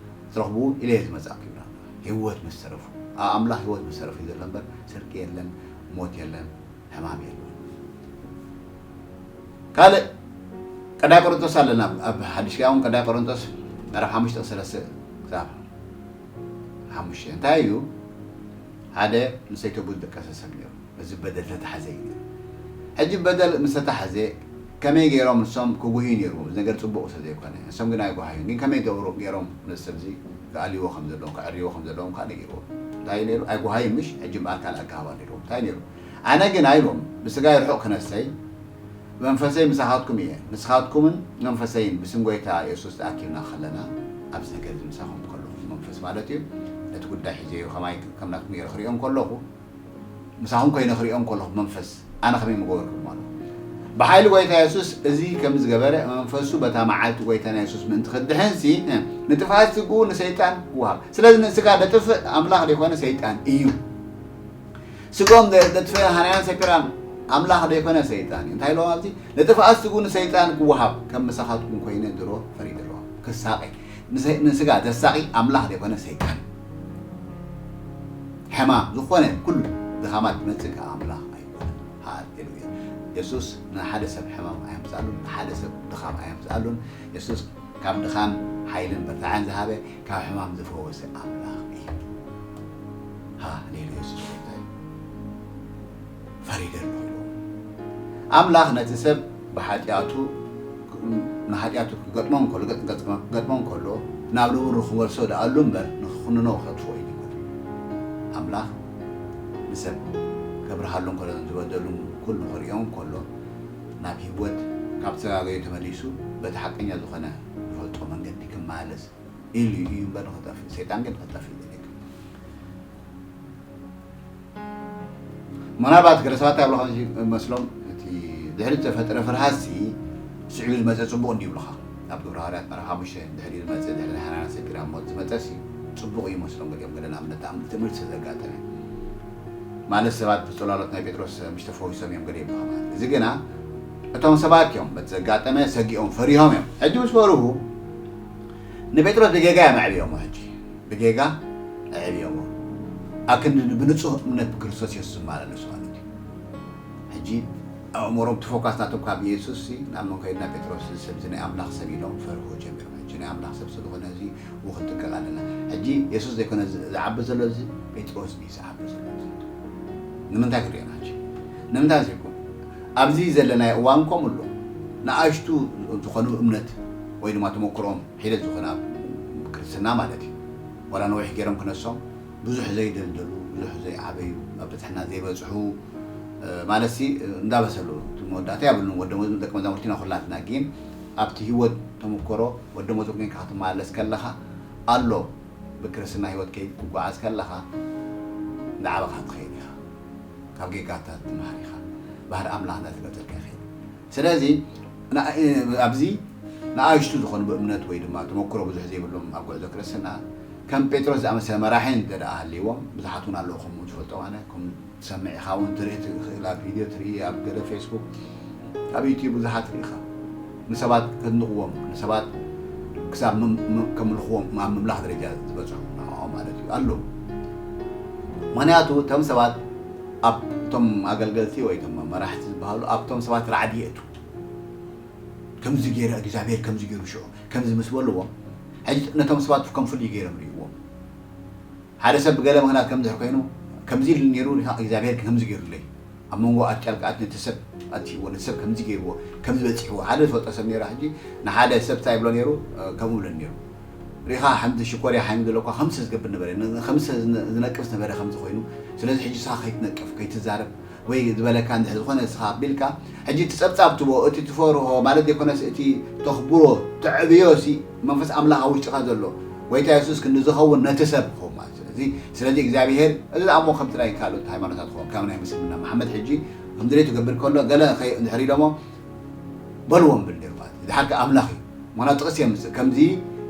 ትረኽቡ ኢለ እየ ዝመጻእኩ" ይብላ። ህይወት ምስ ተረፉ፣ ኣብ ኣምላኽ ህይወት ምስ ተረፉ እዩ ዘሎ እምበር ስርቂ የለን፣ ሞት የለን፣ ሕማም የለን። ካልእ ቀዳይ ቆሮንቶስ ኣለና። ኣብ፣ ኣብ ሓድሽ ኪዳን እውን ቀዳይ ቆሮንቶስ ምዕራፍ ሓሙሽተ ሰለስተ ክሳብ ሓሙሽተ እንታይ እዩ? ሓደ ንሰይተቡ ዝደቀሰ ሰብ ነይሩ። እዚ በደል ተታሕዘ እዩ ነይሩ። ሕጂ በደል ምስ ተታሕዘ ከመይ ገይሮም ንሶም ክጉህዩ ነይሩ? እዚ ነገር ጽቡቕ ስለ ዘይኮነ። ንሶም ግን ኣይጓሃዩን። ግን ከመይ ገብሩ ገይሮም ነዚ ሰብ እዚ ክኣልይዎ ከም ዘለዎም፣ ከዕርይዎ ከም ዘለዎም ከኣ ነጊርዎም። እንታይ ነይሩ? ኣይጓሃዩ ምሽ? ሕጂ እምበኣር ካልእ ኣገባብ ኣለዎም። እንታይ ነይሩ? ኣነ ግን ኢሎም ብስጋይ ርሑቕ ክነሰይ፣ ብመንፈሰይ ምሳኻትኩም እየ። ንስኻትኩምን መንፈሰይን ብስም ጎይታ የሱስ ተኣኪብና ከለና፣ ኣብዚ ነገር እዚ ምሳኹም ከለኹ፣ መንፈስ ማለት እዩ፣ ነቲ ጉዳይ ሒዘዮ ከማይ ከም ናትኩም ገይረ ክሪኦ እንከለኹ፣ ምሳኹም ኮይነ ክሪኦ እንከለኹ፣ መንፈስ ኣነ ከመይ ምገበርኩም ኣለኹ። ብሓይሊ ጎይታ የሱስ እዚ ከም ዝገበረ፣ መንፈሱ በታ መዓልቲ ጎይታና የሱስ ምእንቲ ክድሕንሲ፣ ንጥፍኣት ስግኡ ንሰይጣን ክወሃብ። ስለዚ ንስጋ ደጥፍእ ኣምላኽ ዘይኮነ ሰይጣን እዩ። ስግኦም ዘጥፍእ ሃናያን ሰፒራን ኣምላኽ ዘይኮነ ሰይጣን እዩ። እንታይ ኢሎም ኣብዚ? ንጥፍኣት ስግኡ ንሰይጣን ክወሃብ ከም ምሳኻትኩም ኮይነ ድሮ ፈሪደ ኣለኹ። ክሳቐ፣ ንሰ-፣ ንስጋ ዘሳቒ ኣምላኽ ዘይኮነ ሰይጣን። ሕማም ዝኾነ ኩሉ ድኻማት ዝመጽእ ካብ ኣምላኽ ኣይኮነን። ሃሌሉያ። የሱስ ንሓደ ሰብ ሕማም ኣየምጽኣሉን፣ ንሓደ ሰብ ድኻም ኣየምጽኣሉን። የሱስ ካብ ድኻም ሓይልን ብርታዐን ዝሃበ፣ ካብ ሕማም ዝፈወሰ ኣምላኽ እዩ። ሃሌሉያ፣ የሱስ ጎይታ እዩ። ፈሪደ ኣለኹ ኢሉ። ኣምላኽ ነቲ ሰብ ብሓጢኣቱ፣ ንሓጢኣቱ ክገጥሞ እንከሎ፣ ገጥ-፣ ገጥሞ፣ ክገጥሞ እንከሎ፣ ናብ ንቡር ንኽመልሶ ደኣሉ እምበር፣ ንኽኹንኖ ከጥፍኦ እዩ። ኣምላኽ ንሰብ ከብርሃሉ እንከሎ፣ ዝበደሉ ኩሉ ክርእዮ እንከሎ፣ ናብ ህይወት ካብ ተጋገዩ ተመሊሱ፣ በቲ ሓቀኛ ዝኾነ ዝፈልጦ መንገዲ ክመላለስ ኢሉ እዩ እምበር ንኽጠፍእ፣ ሰይጣን ግን ንኽጠፍእ ይደሊ። ምናልባት ገለ ሰባት እንታይ ይብሉ ከም ዝመስሎም፣ እቲ ድሕሪ ዝተፈጥረ ፍርሃትሲ ስዒቡ ዝመጸ ጽቡቕ እንዲ ይብሉኻ። ኣብ ግብረ ሃዋርያት ምዕራፍ ሓሙሽተ ድሕሪ ዝመጸ፣ ድሕሪ ናይ ሃናና ሰፒራ ሞት ዝመጸሲ ጽቡቕ እዩ ይመስሎም ገሊኦም። ገለ ንኣብነት ተኣምር ትምህርቲ ስለ ዘጋጠመ። ማለት ሰባት ብጽላሎት ናይ ጴጥሮስ ምሽ ተፈዊሶም እዮም ገለ ይብሉኻ ማለት። እዚ ግና እቶም ሰባት እዮም በቲ ዘጋጠመ ሰጊኦም ፈሪሆም እዮም። ሕጂ ምስ ፈርሁ ንጴጥሮስ ብጌጋ እዮም ኣዕብዮሞ። ሕጂ ብጌጋ ኣዕብዮሞ። ኣብ ክንዲ ብንጹህ እምነት ብክርስቶስ የሱስ ዝመላለሱ ማለት እዩ። ሕጂ ኣእምሮም እቲ ፎካስ ናቶም ካብ የሱስ ሲ ናብ መን ከይድና ጴጥሮስ እዚ ሰብ እዚ ናይ ኣምላኽ ሰብ ኢሎም ፈርሆ ጀሚሮም። ሕጂ ናይ ኣምላኽ ሰብ ስለዝኾነ እዚ ው ክንጥቀቕ ኣለና። ሕጂ የሱስ ዘይኮነ ዝ-፣ ዝዓቢ ዘሎ እዚ ጴጥሮስ እዩ ዝዓቢ ዘሎ እዚ። ንምንታይ ክንሪኦ ኢና ሕጂ? ንምንታይ ዘይኮን? ኣብዚ ዘለናዮ እዋን ከምኡ ኣሎ። ንኣሽቱ ዝኾኑ እምነት ወይ ድማ ተመክሮኦም ሒደት ዝኾነ ኣብ ክርስትና ማለት እዩ። ዋላ ነዊሕ ገይሮም ክነሶም ብዙሕ ዘይደልደሉ፣ ብዙሕ ዘይዓበዩ፣ ኣብ ብጽሕና ዘይበጽሑ፣ እ፣ ማለትሲ፣ እ፣ እንዳበሰሉ፣ እቲ መወዳእታ የብሉን። ወደ መ-፣ ደቂ መዛሙርቲና ኩላትና ግን ኣብቲ ህይወት ተመክሮ ወደ መዝሙር ኮይንካ ክትመላለስ ከለኻ ኣሎ። ብክርስትና ህይወት ከይድ ትጓዓዝ ከለኻ እንዳዓበኻ ትኸይድ ኢኻ። ካብ ጌጋታት ትምሃር ኢኻ። ባህሪ ኣምላኽ እንዳተገለጸልካ ይኸይድ። ስለዚ፣ ና-፣ እ፣ ኣብዚ ንኣሽቱ ዝኾኑ ብእምነት ወይ ድማ ተመክሮ ብዙሕ ዘይብሎም ኣብ ጉዕዞ ክርስትና ከም ጴጥሮስ ዝኣመሰለ መራሒ እንተ ደኣ ሃልይዎም፣ ብዙሓት እውን ኣለዉ። ከምኡ ትፈልጦም ኣነ ከም ትሰምዕ ኢኻ እውን ትርኢ ትኽእል፣ ኣብ ቪድዮ ትርኢ፣ ኣብ ገለ ፌስቡክ፣ ኣብ ዩቲዩብ ብዙሓት ርኢኻ። ንሰባት ከድንቕዎም፣ ንሰባት ክሳብ ምም- ምም- ከምልኽዎም ኣብ ምምላኽ ደረጃ ዝበጽሑ ንዕኦም ማለት እዩ ኣለዉ። ምኽንያቱ እቶም ሰባት ኣብቶም ኣገልገልቲ ወይ እቶም መራሕቲ ዝበሃሉ ኣብቶም ሰባት ራዕዲ የእቱ። ከምዚ ገይረ እግዚኣብሔር ከምዚ ገይሩ ሽዑ ከምዚ ምስ በልዎም፣ ሕጂ ነቶም ሰባት ከም ፍሉይ ገይሮም ርእይዎም። ሓደ ሰብ ብገለ ምኽንያት ከም ድሕር ኮይኑ ከምዚ ኢሉ ነይሩ እግዚኣብሔር ከምዚ ገይሩለይ፣ ኣብ መንጎ ኣጫልቃት ነቲ ሰብ ኣትይዎ፣ ነቲ ሰብ ከምዚ ገይርዎ፣ ከምዚ በፂሕዎ። ሓደ ዝፈልጦ ሰብ ነይራ። ሕጂ ንሓደ ሰብ እንታይ ይብሎ ነይሩ? ከምኡ ብለን ነይሩ። ሪኻ ሓንቲ ሽኮርያ ሓይሚ ዘለኳ ከምሰ ዝገብር ነበረ፣ ከምሰ ዝነቅፍ ነበረ ከምዚ ኮይኑ። ስለዚ ሕጂ ንስኻ ከይትነቅፍ ከይትዛረብ ወይ ዝበለካ እንድሕር ዝኾነ ንስኻ ኣቢልካ፣ ሕጂ እቲ ጸብጻብ ትቦ፣ እቲ ትፈርሆ ማለት ዘይኮነስ እቲ ተኽብሮ፣ ተዕብዮ ሲ መንፈስ ኣምላኽ ኣብ ውሽጥኻ ዘሎ ጎይታ የሱስ ክንዲ ዝኸውን ነቲ ሰብ ክኸውን ማለት እዩ። ስለዚ ስለዚ እግዚኣብሔር እዚ ደኣ እሞ ከምቲ ናይ ካልኦት ሃይማኖታት ክኸውን ከም ናይ ምስልምና መሓመድ ሕጂ ከምዚ ትገብር ከሎ ገለ ከይ እንድሕር ኢሎሞ በልዎም ብል ነይሩ ማለት እዩ። ድሓር ከ ኣምላኽ እዩ። ምኽንያቱ ጥቕሲ የምጽእ። ከምዚ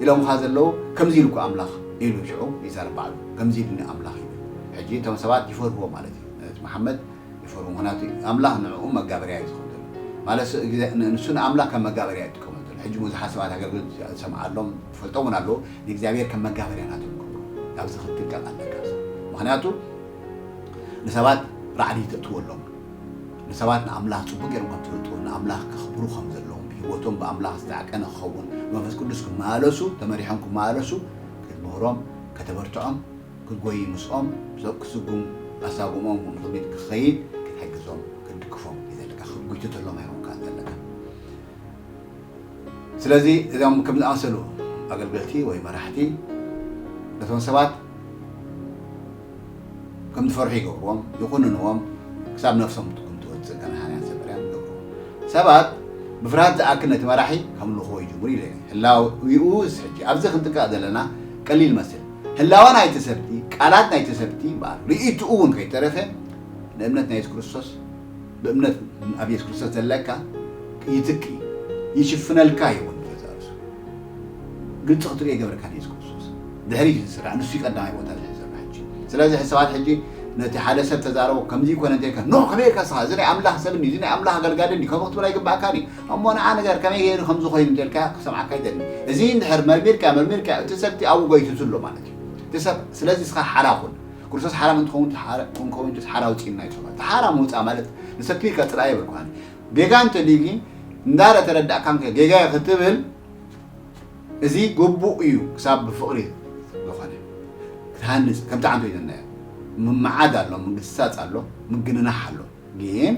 ኢሎምኻ ዘለዉ ከምዚ ኢሉ እኮ ኣምላኽ ኢሉ ሽዑ ይዛረብ ባዕሉ። ከምዚ ኢሉኒ ኣምላኽ ይብል። ሕጂ እቶም ሰባት ይፈርህዎ ማለት እዩ። ነቲ መሓመድ ይፈርሁ። ምኽንያቱ ኣምላኽ ንዕኡ መጋበርያ እዩ ዝኸውን ዘሎ። ማለት ንሱ ንኣምላኽ ከም መጋበርያ ይጥቀመሉ ዘሎ። ሕጂ ብዙሓት ሰባት ኣገልግሎት ዝሰምዓሎም ዝፈልጦም እውን ኣለዉ። ንእግዚኣብሔር ከም መጋበርያ ናቶም ይገብሩ። ኣብዚ ክትጥቀም ኣለካ። ምኽንያቱ ንሰባት ራዕዲ ተእትወሎም። ንሰባት ንኣምላኽ ጽቡቅ ገይሮም ከም ዝፈልጡ፣ ንኣምላኽ ከኽብሩ ከም ዘለዎም፣ ህይወቶም ብኣምላኽ ዝተዓቀነ ክኸውን፣ መንፈስ ቅዱስ ክመላለሱ፣ ተመሪሖም ክመላለሱ ክትምህሮም፣ ከተበርትዖም፣ ክትጎይ ምስኦም፣ ክስጉም ኣሳጉሞም ንቕድሚት ክኸይድ ክትሕግዞም፣ ክትድግፎም እዩ ዘለካ። ክትጉይትተሎም ኣይኮንካ ዘለካ። ስለዚ እዞም ከም ዝኣመሰሉ ኣገልገልቲ ወይ መራሕቲ ነቶም ሰባት ከም ዝፈርሑ ይገብርዎም፣ ይኹንንዎም፣ ክሳብ ነፍሶም ትኩም ትወፅእ ከነሃንያን ሰበርያን ይገብርዎም። ሰባት ብፍርሃት ዝኣክል ነቲ መራሒ ከምልኽዎ ይጅምሩ ኢለ። ህላዊኡ ሕጂ ኣብዚ ክንጥንቀቕ ዘለና ቀሊል ይመስል። ህላወ ናይቲ ሰብቲ፣ ቃላት ናይቲ ሰብቲ ይበሃል። ርእይትኡ እውን ከይተረፈ ንእምነት ናይ የሱስ ክርስቶስ ብእምነት ኣብ የሱስ ክርስቶስ ዘለካ ይትክ ይሽፍነልካ ይኸውን። ገዛ ርእሱ ግልፂ ክትርኢ የገብረካ ንየሱስ ክርስቶስ። ድሕሪት እዩ ዝስራሕ፣ ንሱ እዩ ቀዳማይ ቦታ ዝሕዝ ዘሎ ሕጂ። ስለዚ ሰባት ሕጂ ነቲ ሓደ ሰብ ተዛረቦ ከምዚ ይኮነ እንተልካ ኖ ከመይ ኢልካ ስኻ እዚ ናይ ኣምላኽ ሰብ እዚ ናይ ኣምላኽ ኣገልጋሊ እንዲ ከምኡ ክትብል ኣይግባእካን እዩ። እሞ ንዓ ነገር ከመይ ገይሩ ከምዚ ኮይኑ እንተልካ ክሰምዓካ ይደሊ። እዚ እንድሕር መርሚርካ መርሚርካ እቲ ሰብቲ ኣብኡ ጎይትቱ ኣሎ ማለት እዩ። እቲ ሰብ ስለዚ ስኻ ሓራ ኩን። ክርስቶስ ሓራ ምእንቲ ከውን ሓራ ውፅኢና ይፅሎ። እቲ ሓራ ምውፃእ ማለት ንሰትቢርካ ፅላኢ የብልኳን። ጌጋ እንተልዩ ግን እንዳረ ተረዳእካ ጌጋ ክትብል እዚ ግቡእ እዩ። ክሳብ ብፍቕሪ ዝኾነ ክትሃንፅ ከምቲ ዓንቶ ይዘናዮ ምምዓድ ኣሎ፣ ምግሳፅ ኣሎ፣ ምግንናሕ ኣሎ። ግን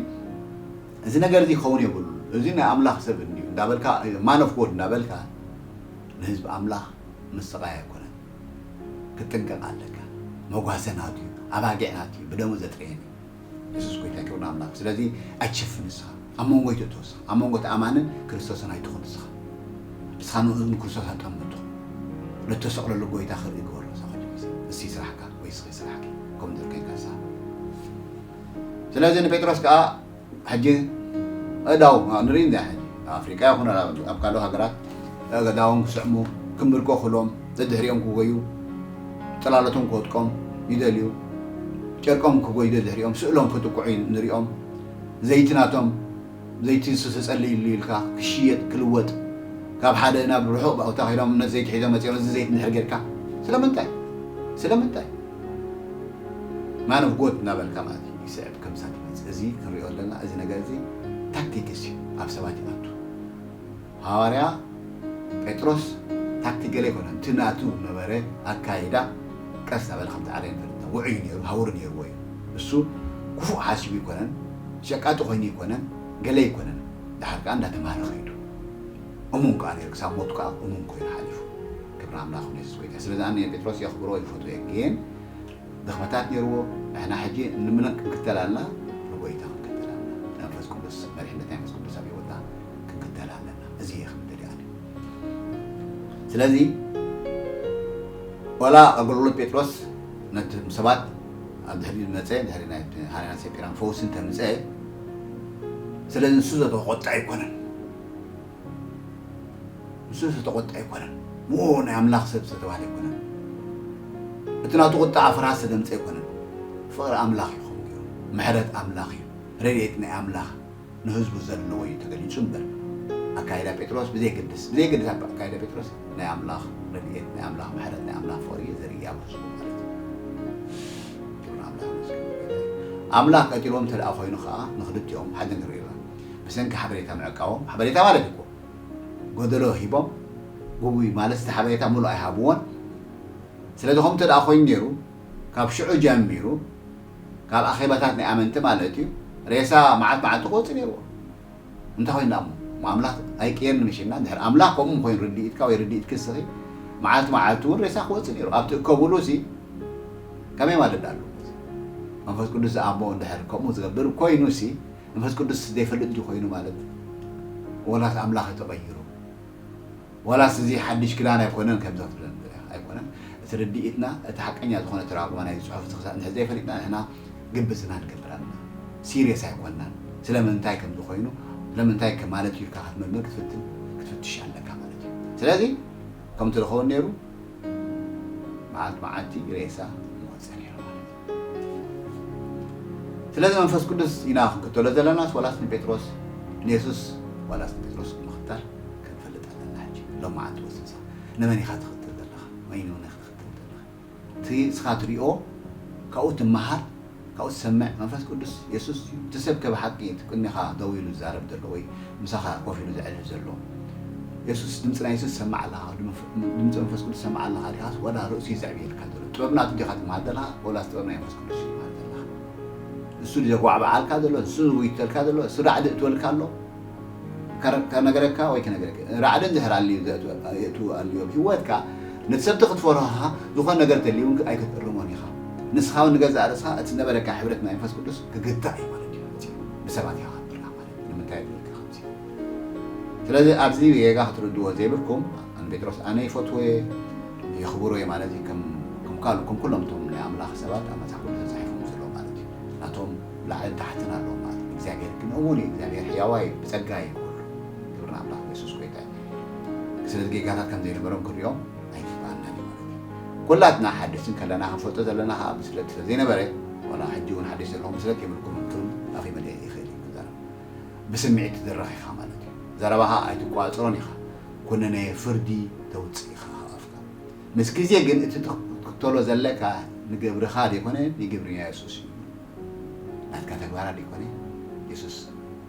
እዚ ነገር እዚ ክኸውን የብሉ። እዚ ናይ ኣምላኽ ሰብ እንዲዩ እንዳበልካ ማን ኦፍ ጎድ እንዳበልካ ንህዝቢ ኣምላኽ ምስቓይ ኣይኮነን። ክትጥንቀቕ ኣለካ። መጓሰ ናቱ እዩ፣ ኣባጊዕ ናቱ እዩ፣ ብደሙ ዘጥረየን እዩ። የሱስ ጎይታ ክብሪ ንኣምላኽ። ስለዚ ኣይትሸፍን ንስኻ። ኣብ መንጎ ኣይትእቶ ንስኻ። ኣብ መንጎ እቲ ኣማንን ክርስቶስን ኣይትኹን ንስኻ። ንስኻ ንኡ ንክርስቶስ ኣጠምቶ። ነተሰቕለሉ ጎይታ ክርኢ ግበሮ ንስኻ ኩሉ ግዜ። እሲ ስራሕካ ወይ እስኺ ስራሕኪ። ከምኡ እንድሕር ኮይንካ ንስኻ። ስለዚ ንጴጥሮስ ከኣ ሕጂ ኣእዳው ንርኢ እንዲያ ሕጂ ኣብ ኣፍሪቃ ይኹን ኣብ ካልኦ ሃገራት ኣእዳዎም ክስዕሙ ክምብርከኹሎም ደድሕሪኦም ክጎዩ ጥላለቶም ክወጥቆም ይደልዩ። ጨርቆም ክጎዩ ደድሕሪኦም ስእሎም ክጥቅዑ ንሪኦም። ዘይቲ ናቶም ዘይቲ ንሱ ተጸልይሉ ኢልካ ክሽየጥ ክልወጥ ካብ ሓደ ናብ ርሑቕ ቦታ ከይዶም ነቲ ዘይቲ ሒዞም መጺኦም እዚ ዘይቲ እንድሕር ጌርካ ስለምንታይ ስለምንታይ ማን ኦፍ ጎድ እናበልካ ማለት እዩ ይስዕብ ከም ሳት ይመጽእ። እዚ ክንሪኦ ኣለና። እዚ ነገር እዚ ታክቲክስ እዩ ኣብ ሰባት ይኣቱ። ሃዋርያ ጴጥሮስ ታክቲክ ገለ ኣይኮነን። እቲ ናቱ ነበረ ኣካይዳ ቀስ እናበለ ከምቲ ዓረ ንፈልጥ ውዑይ ነይሩ ሃውሪ ነይርዎ እዩ። እሱ ክፉእ ሓሲቡ ኣይኮነን፣ ሸቃጢ ኮይኑ ኣይኮነን፣ ገለ ኣይኮነን። ድሓር ከዓ እንዳተማሃረ ከይዱ እሙን ከዓ ነይሩ ክሳብ ሞቱ ከዓ እሙን ኮይኑ ሓሊፉ። ክብሪ ኣምላኽ ንየሱስ ጎይታ። ስለዚ ኣነ ጴጥሮስ የኽብሮ ይፈትዎ እየ ግን ድኽመታት ነይርዎ። ንሕና ሕጂ ንምለን ክንክተል ኣለና፣ ንጎይታ ክንክተል ኣለና። ንመንፈስ ቅዱስ መሪሕነት ናይ መንፈስ ቅዱስ ኣብ ህይወትና ክንክተል ኣለና። እዚ እየ ክብል ደልየ ኣነ። ስለዚ ዋላ ኣገልግሎት ጴጥሮስ ነቲ ሰባት ኣብ ድሕሪ መፀ ድሕሪ ናይ ሃናንያ ሰጲራን ፈውሲ እንተምፀ ስለዚ ንሱ ዘተቆጣ ኣይኮነን። ንሱ ዝተቆጣ ኣይኮነን። ምኡ ናይ ኣምላኽ ሰብ ዝተባህለ ኣይኮነን። እቲ ናቱ ቁጣ ፍርሃት ዝተደምፀ ኣይኮነን። ፍቕሪ ኣምላኽ እዩ ከምኡ ገይሩ። ምሕረት ኣምላኽ እዩ። ረድኤት ናይ ኣምላኽ ንህዝቡ ዘለዎ እዩ ተገሊጹ እምበር። ኣካይዳ ጴጥሮስ ብዘይግድስ፣ ብዘይግድስ ኣብ ኣካይዳ ጴጥሮስ ናይ ኣምላኽ ረድኤት፣ ናይ ኣምላኽ ምሕረት፣ ናይ ኣምላኽ ፍቕሪ እዩ ዘርኢ ኣብ ህዝቡ ማለት እዩ። ክብሪ ኣምላኽ ይመስገን። ኣምላኽ ቀቲልዎም እንተ ደኣ ኮይኑ ኸዓ ንኽልቲኦም ሓደ ንርኢ ኢና። ብሰንኪ ሓበሬታ ምዕቃቦም፣ ሓበሬታ ማለት እኮ ጎደሎ ሂቦም፣ ግጉይ ማለት እቲ ሓበሬታ ምሉእ ኣይሃብዎን። ስለዚ ከምኡ እንተ ደኣ ኮይኑ ነይሩ፣ ካብ ሽዑ ጀሚሩ፣ ካብ ኣኼባታት ናይ ኣመንቲ ማለት እዩ፣ ሬሳ መዓልቲ መዓልቲ ክወጽእ ነይርዎ። እንታይ ኮይና እሞ? እሞ ኣምላኽ ኣይቅየርን ምሽ ኢልና፣ እንድሕር ኣምላኽ ከምኡ ኮይኑ ርድኢትካ ወይ ርድኢትኪ እስኺ፣ መዓልቲ መዓልቲ እውን ሬሳ ክወጽእ ነይሩ። ኣብቲ እከብሉ ሲ ከመይ ማለት ኣሎ? መንፈስ ቅዱስ ዝኣሞ እንድሕር ከምኡ ዝገብር ኮይኑ ሲ፣ መንፈስ ቅዱስ ዘይፈልጥ ድዩ ኮይኑ ማለት? ወላስ ኣምላኽ ተቐይሩ? ዋላስ እዚ ሓድሽ ክዳን ኣይኮነን ከምዛ ትብለን ዘለኻ? ኣይኮነን። እቲ ርድኢትና፣ እቲ ሓቀኛ ዝኾነ ተራጉማ ናይ ጽሑፍ እዚ ክሳብ እንድሕር ዘይፈሊጥና ንሕና ግብዝና ንገብር ኣለና። ሲሪየስ ኣይኮናን። ስለምንታይ ከም ዝኾይኑ፣ ስለምንታይ ከም ማለት ኢልካ ክትምርምር ክትፍትን፣ ክትፍትሽ ኣለካ ማለት እዩ። ስለዚ ከምቲ ዝኸውን ነይሩ መዓልቲ መዓልቲ ሬሳ ይወጽእ ነይሩ ማለት እዩ። ስለዚ መንፈስ ቅዱስ ኢና ክንክተሎ ዘለናስ ዋላስ ንጴጥሮስ ንየሱስ ዋላስ ንጴጥሮስ ምኽታል ክንፈልጥ ኣለና። ሕጂ ሎም መዓልቲ ወስንሳ ንመን ኢኻ ትኽተል ዘለኻ? መን እውን ኢኻ ትኽተል ዘለኻ? እቲ እስኻ ትሪኦ ካብኡ ትመሃር፣ ካብኡ ትሰምዕ መንፈስ ቅዱስ የሱስ እዩ። እቲ ሰብ ከ ብሓቂ እቲ ቅድሜኻ ደው ኢሉ ዝዛረብ ዘሎ ወይ ምሳኻ ኮፍ ኢሉ ዘዕልል ዘሎ የሱስ ድምፂ ናይ የሱስ ትሰምዕ ኣለኻ? ድምፂ መንፈስ ቅዱስ ትሰምዕ ኣለኻ ዲኻስ ዋላ ርእሱ እዩ ዘዕብየልካ ዘሎ? ጥበብ ናቱ ዲኻ ትመሃር ዘለኻ ወላስ ጥበብ ናይ መንፈስ ቅዱስ እዩ ትመሃር ዘለኻ? እሱ ድዩ ዘጓዕብዓልካ ዘሎ? እሱ ዝውይተልካ ዘሎ? እሱ ራዕዲ እትወልካ ኣሎ? ከረ-፣ ከነገረካ ወይ ከነገረካ ራዕዲ እንድሕር ኣልዩ ዘእቱ-፣ የእቱ ኣልዩ ኣብ ህይወትካ ነቲ ሰብቲ ክትፈርሆኻ ዝኾነ ነገር ተልዩ እውን ኣይክትእርሞን ኢኻ። ንስኻ እውን ንገዛእ ርእስኻ እቲ ዝነበረካ ሕብረት ናይ መንፈስ ቅዱስ ክግታእ እዩ ማለት እዩ። ብሰባት ኢኻ ክትምራሕ ማለት እዩ። ንምንታይ ይብለካ ከምዚ? ስለዚ ኣብዚ ጌጋ ክትርድዎ ዘይብልኩም፣ ኣነ ጴጥሮስ ኣነ ይፈትዎ እየ፣ የኽብሮ እየ ማለት እዩ። ከም፣ ከም ካልእ፣ ከም ኩሎም እቶም ናይ ኣምላኽ ሰባት ኣብ መጽሓፍ ቅዱስ ተጻሒፎም ዘለዉ ማለት እዩ። ናቶም ላዕልን ታሕትን ኣለዎም ማለት እዩ። እግዚኣብሔር ግን እሙን እዩ። እግዚኣብሔር ሕያዋይ እዩ፣ ብጸጋ እዩ ኩሉ። ክብሪ ንኣምላኽ፣ የሱስ ጐይታ እዩ። ስለዚ ጌጋታት ከም ዘይነበሮም ክንሪኦም ኣይግባኣናን እዩ ማለት እዩ። ኩላትና ሓደስቲ እንከለና ክንፈልጦ ዘለና ከኣ ብስለት ስለ ዘይነበረ፣ ዋላ ሕጂ እውን ሓደስቲ ዘለኹም ብስለት የብልኩምን ክብል ኣፈይ መሊአ ይኽእል እዩ ክዛረብ። ብስምዒት ትድረኽ ኢኻ ማለት እዩ። ዘረባኻ ኣይትቋጽሮን ኢኻ። ኩነኔ ፍርዲ ተውጽእ ኢኻ ካብ ኣፍካ። ምስ ግዜ ግን እቲ ትኽተሎ ዘለካ ንግብርኻ ዘይኮነ ንግብሪ የሱስ እዩ። ናትካ ተግባራት ዘይኮነ የሱስ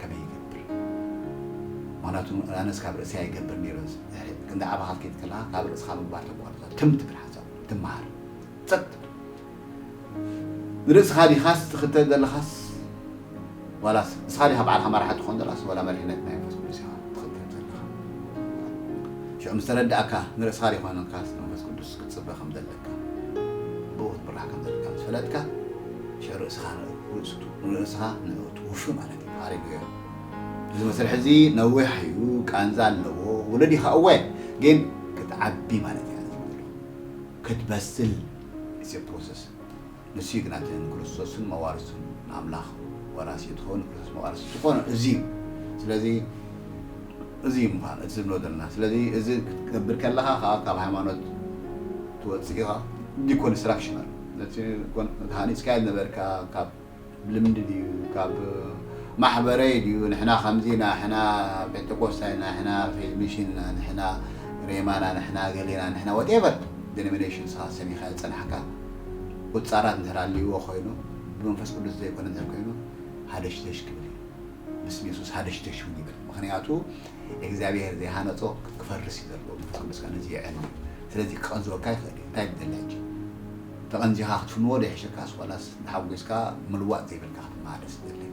ከመይ ይገብር? ምኽንያቱ ኣነስ ካብ ርእሰይ ኣይገብር ነይረ። ክንዲ ዓባኻ ክትከይድ ከለኻ ካብ ርእስኻ ምግባር ተቋርጾ። ትም ትብል ሓሳብ ትመሃር። ጸጥ ትብል። ንርእስኻ ዲኻስ ትኽተል ዘለኻስ? ዋላስ ንስኻ ዲኻ ባዕልኻ መራሒ ትኾን ዘላስ ዋላ መሪሕነት ናይ መንፈስ ቅዱስ ኢኻ ትኽተል ዘለኻ? ሽዑ ምስ ተረዳእካ ንርእስኻ ዲኾነካስ መንፈስ ቅዱስ ክትጽበ ከም ዘለካ ብኡ ክትምራሕ ከም ዘለካ ምስ ፈለጥካ ሽዑ ርእስኻ ንርእሱ ንርእስኻ ንእኡ ትውፊ ማለት እዩ። ሃሌሉያ። እዚ መስርሕ እዚ ነዊሕ እዩ፣ ቃንዛ ኣለዎ። ውሉድ ኢኻ እወ፣ ግን ክትዓቢ ማለት እያ ዝብሎ። ክትበስል it's a process። ንሱ እዩ ግና እቲ ንክርስቶስን መዋርስቱን ንኣምላኽ ወራሲ እዩ ትኸውን፣ ንክርስቶስ መዋርስቱ ዝኾነ እዚ እዩ። ስለዚ እዚ እዩ ምዃን እቲ ዝብሎ ዘለና። ስለዚ እዚ ክትገብር ከለኻ ከዓ ካብ ሃይማኖት ትወፅእ ኢኻ። ዲኮንስትራክሽን ኣሎ። ነቲ ኮን-፣ ሃኒፅካዮ ዝነበርካ ካብ ልምዲ ድዩ፣ ካብ ማሕበረይ ድዩ፣ ንሕና ከምዚ ኢና፣ ንሕና ፔንቴኮስታይ ኢና፣ ንሕና ፌዝ ሚሽን ኢና፣ ንሕና ሬማ ኢና፣ ንሕና ገሌና፣ ንሕና whatever denomination ንስኻ ሰሚኻ ዝጸናሕካ ቁጻራት እንድሕር ኣልይዎ ኮይኑ፣ ብመንፈስ ቅዱስ ዘይኮነ እንድሕር ኮይኑ፣ ሃደሽደሽ ክብል እዩ። ብስም የሱስ ሃደሽደሽ እውን ይበል። ምኽንያቱ እግዚኣብሔር ዘይሃነጾ ክፈርስ እዩ ዘለዎ። መንፈስ ቅዱስ ከኣ ነዚ የዕን እዩ። ስለዚ ክቐንዝወካ ይኽእል እዩ። እንታይ ትደሊ ሕጂ? ተቐንዚኻ ክትፍንዎ ዶ ይሕሸካስ ዋላስ ተሓጒስካ ምልዋጥ ዘይብልካ ክትመሃር ደስ ዝብል እዩ?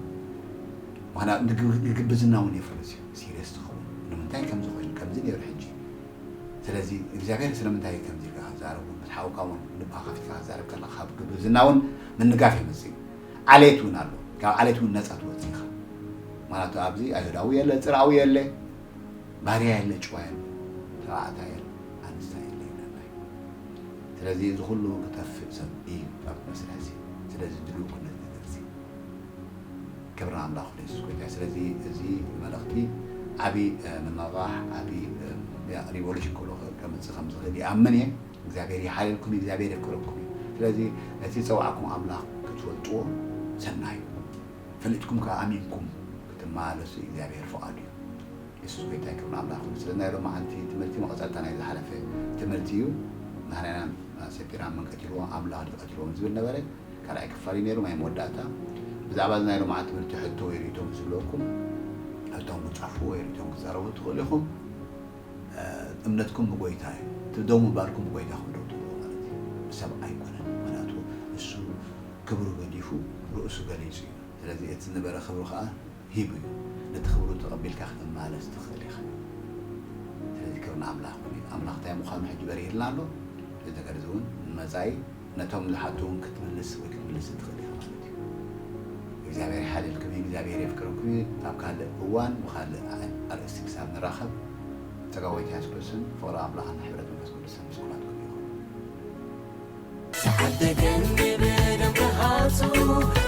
ምኽንያቱ ንግ-፣ ንግብዝና እውን የፍርስ እዩ። ሲሪየስ ትኸውን። ንምንታይ ከምዚ ኮይኑ? ከምዚ ነይሩ ሕጂ። ስለዚ እግዚኣብሔር ስለምንታይ ከምዚ ኢልካ ክትዛረብ እውን፣ ምስ ሓውካ እውን ልብኻ ከፊትካ ክትዛረብ ከለኻ ካብ ግብዝና እውን ምንጋፍ የምጽእ እዩ። ዓሌት እውን ኣሎ። ካብ ዓሌት እውን ነጻ ትወጽእ ኢኻ። ምኽንያቱ ኣብዚ ኣይሁዳዊ የለ፣ ጽርኣዊ የለ፣ ባርያ የለ፣ ጭዋ የለ፣ ተባዕታይ የለ፣ ኣንስታይ የለ ይብለና እዩ። ስለዚ እዚ ኩሉ ክጠፍእ ሰብ እዩ ኣብ መስርሕ እዚ። ስለዚ ድልው ኩነት ነገር እዚ። ክብሪ ንኣምላኽ ንየሱስ ጎይታ እዩ። ስለዚ እዚ መልእኽቲ ዓቢ፣ እ፣ ምንቕቓሕ፣ ዓቢ፣ እ፣ ያ ሪቮሉሽን ከሎ ከምፅእ ከም ዝኽእል ይኣምን እየ። እግዚኣብሔር ይሓልልኩም እዩ፣ እግዚኣብሔር የፍቅረኩም እዩ። ስለዚ ነቲ ዝፀዋዕኩም ኣምላኽ ክትፈልጥዎ ሰናይ እዩ። ፈሊጥኩም ከዓ ኣሚንኩም ክትመላለሱ እግዚኣብሔር ፍቓዱ እዩ። የሱስ ጎይታ ክብሪ ኣምላኽ ይኹን። ስለ ናይ ሎማዓንቲ ትምህርቲ መቐፀልታ ናይ ዝሓለፈ ትምህርቲ እዩ። ንሕና ኢና ሰፊራ መንቀት ኢልዎ ኣምላኽ ድቀትልዎም ዝብል ነበረ። ካልኣይ ክፋል እዩ ነይሩ ናይ መወዳእታ። ብዛዕባ እዚ ናይ ሎማዓንቲ ትምህርቲ ሕቶ ወይ ርእይቶ ዝህልወኩም ሕቶም ክፃፍዎ ወይ ርእይቶም ክዛረቡ ትኽእሉ ኢኹም። እምነትኩም ብጎይታ እዩ። እቲ ደው ምባልኩም ብጎይታ ከም ደው ትብሉ ማለት እዩ። ብሰብ ኣይኮነን። ምክንያቱ እሱ ክብሩ ገዲፉ ርእሱ ገሊጹ እዩ። ስለዚ እቲ ዝነበረ ክብሩ ከዓ ሂቡ እዩ። ነቲ ክብሩ ተቐቢልካ ክትመላለስ ትኽእል ኢኻ። ስለዚ ክብሪ ንኣምላኽ ይኹን። ኣምላኽ እንታይ ምዃኑ ሕጂ በሪህልና ኣሎ። እዚ ነገር እዚ እውን ንመጻኢ ነቶም ዝሓቱ እውን ክትምልስ ወይ ክትምልስ ትኽእል ኢኻ ማለት እዩ። እግዚኣብሔር ይሓልልኩም እዩ፣ እግዚኣብሔር የፍቅረኩም እዩ። ኣብ ካልእ እዋን ብኻልእ ኣርእስቲ ክሳብ ንራኸብ ጸጋ ጎይታ የሱስ ክርስቶስን ፍቕሪ ኣምላኽን ሕብረት መንፈስ ቅዱስን ምስ ኩላትኩም ይኹን። ሰዓት ተገንቢ ብደንቢ ሃፁ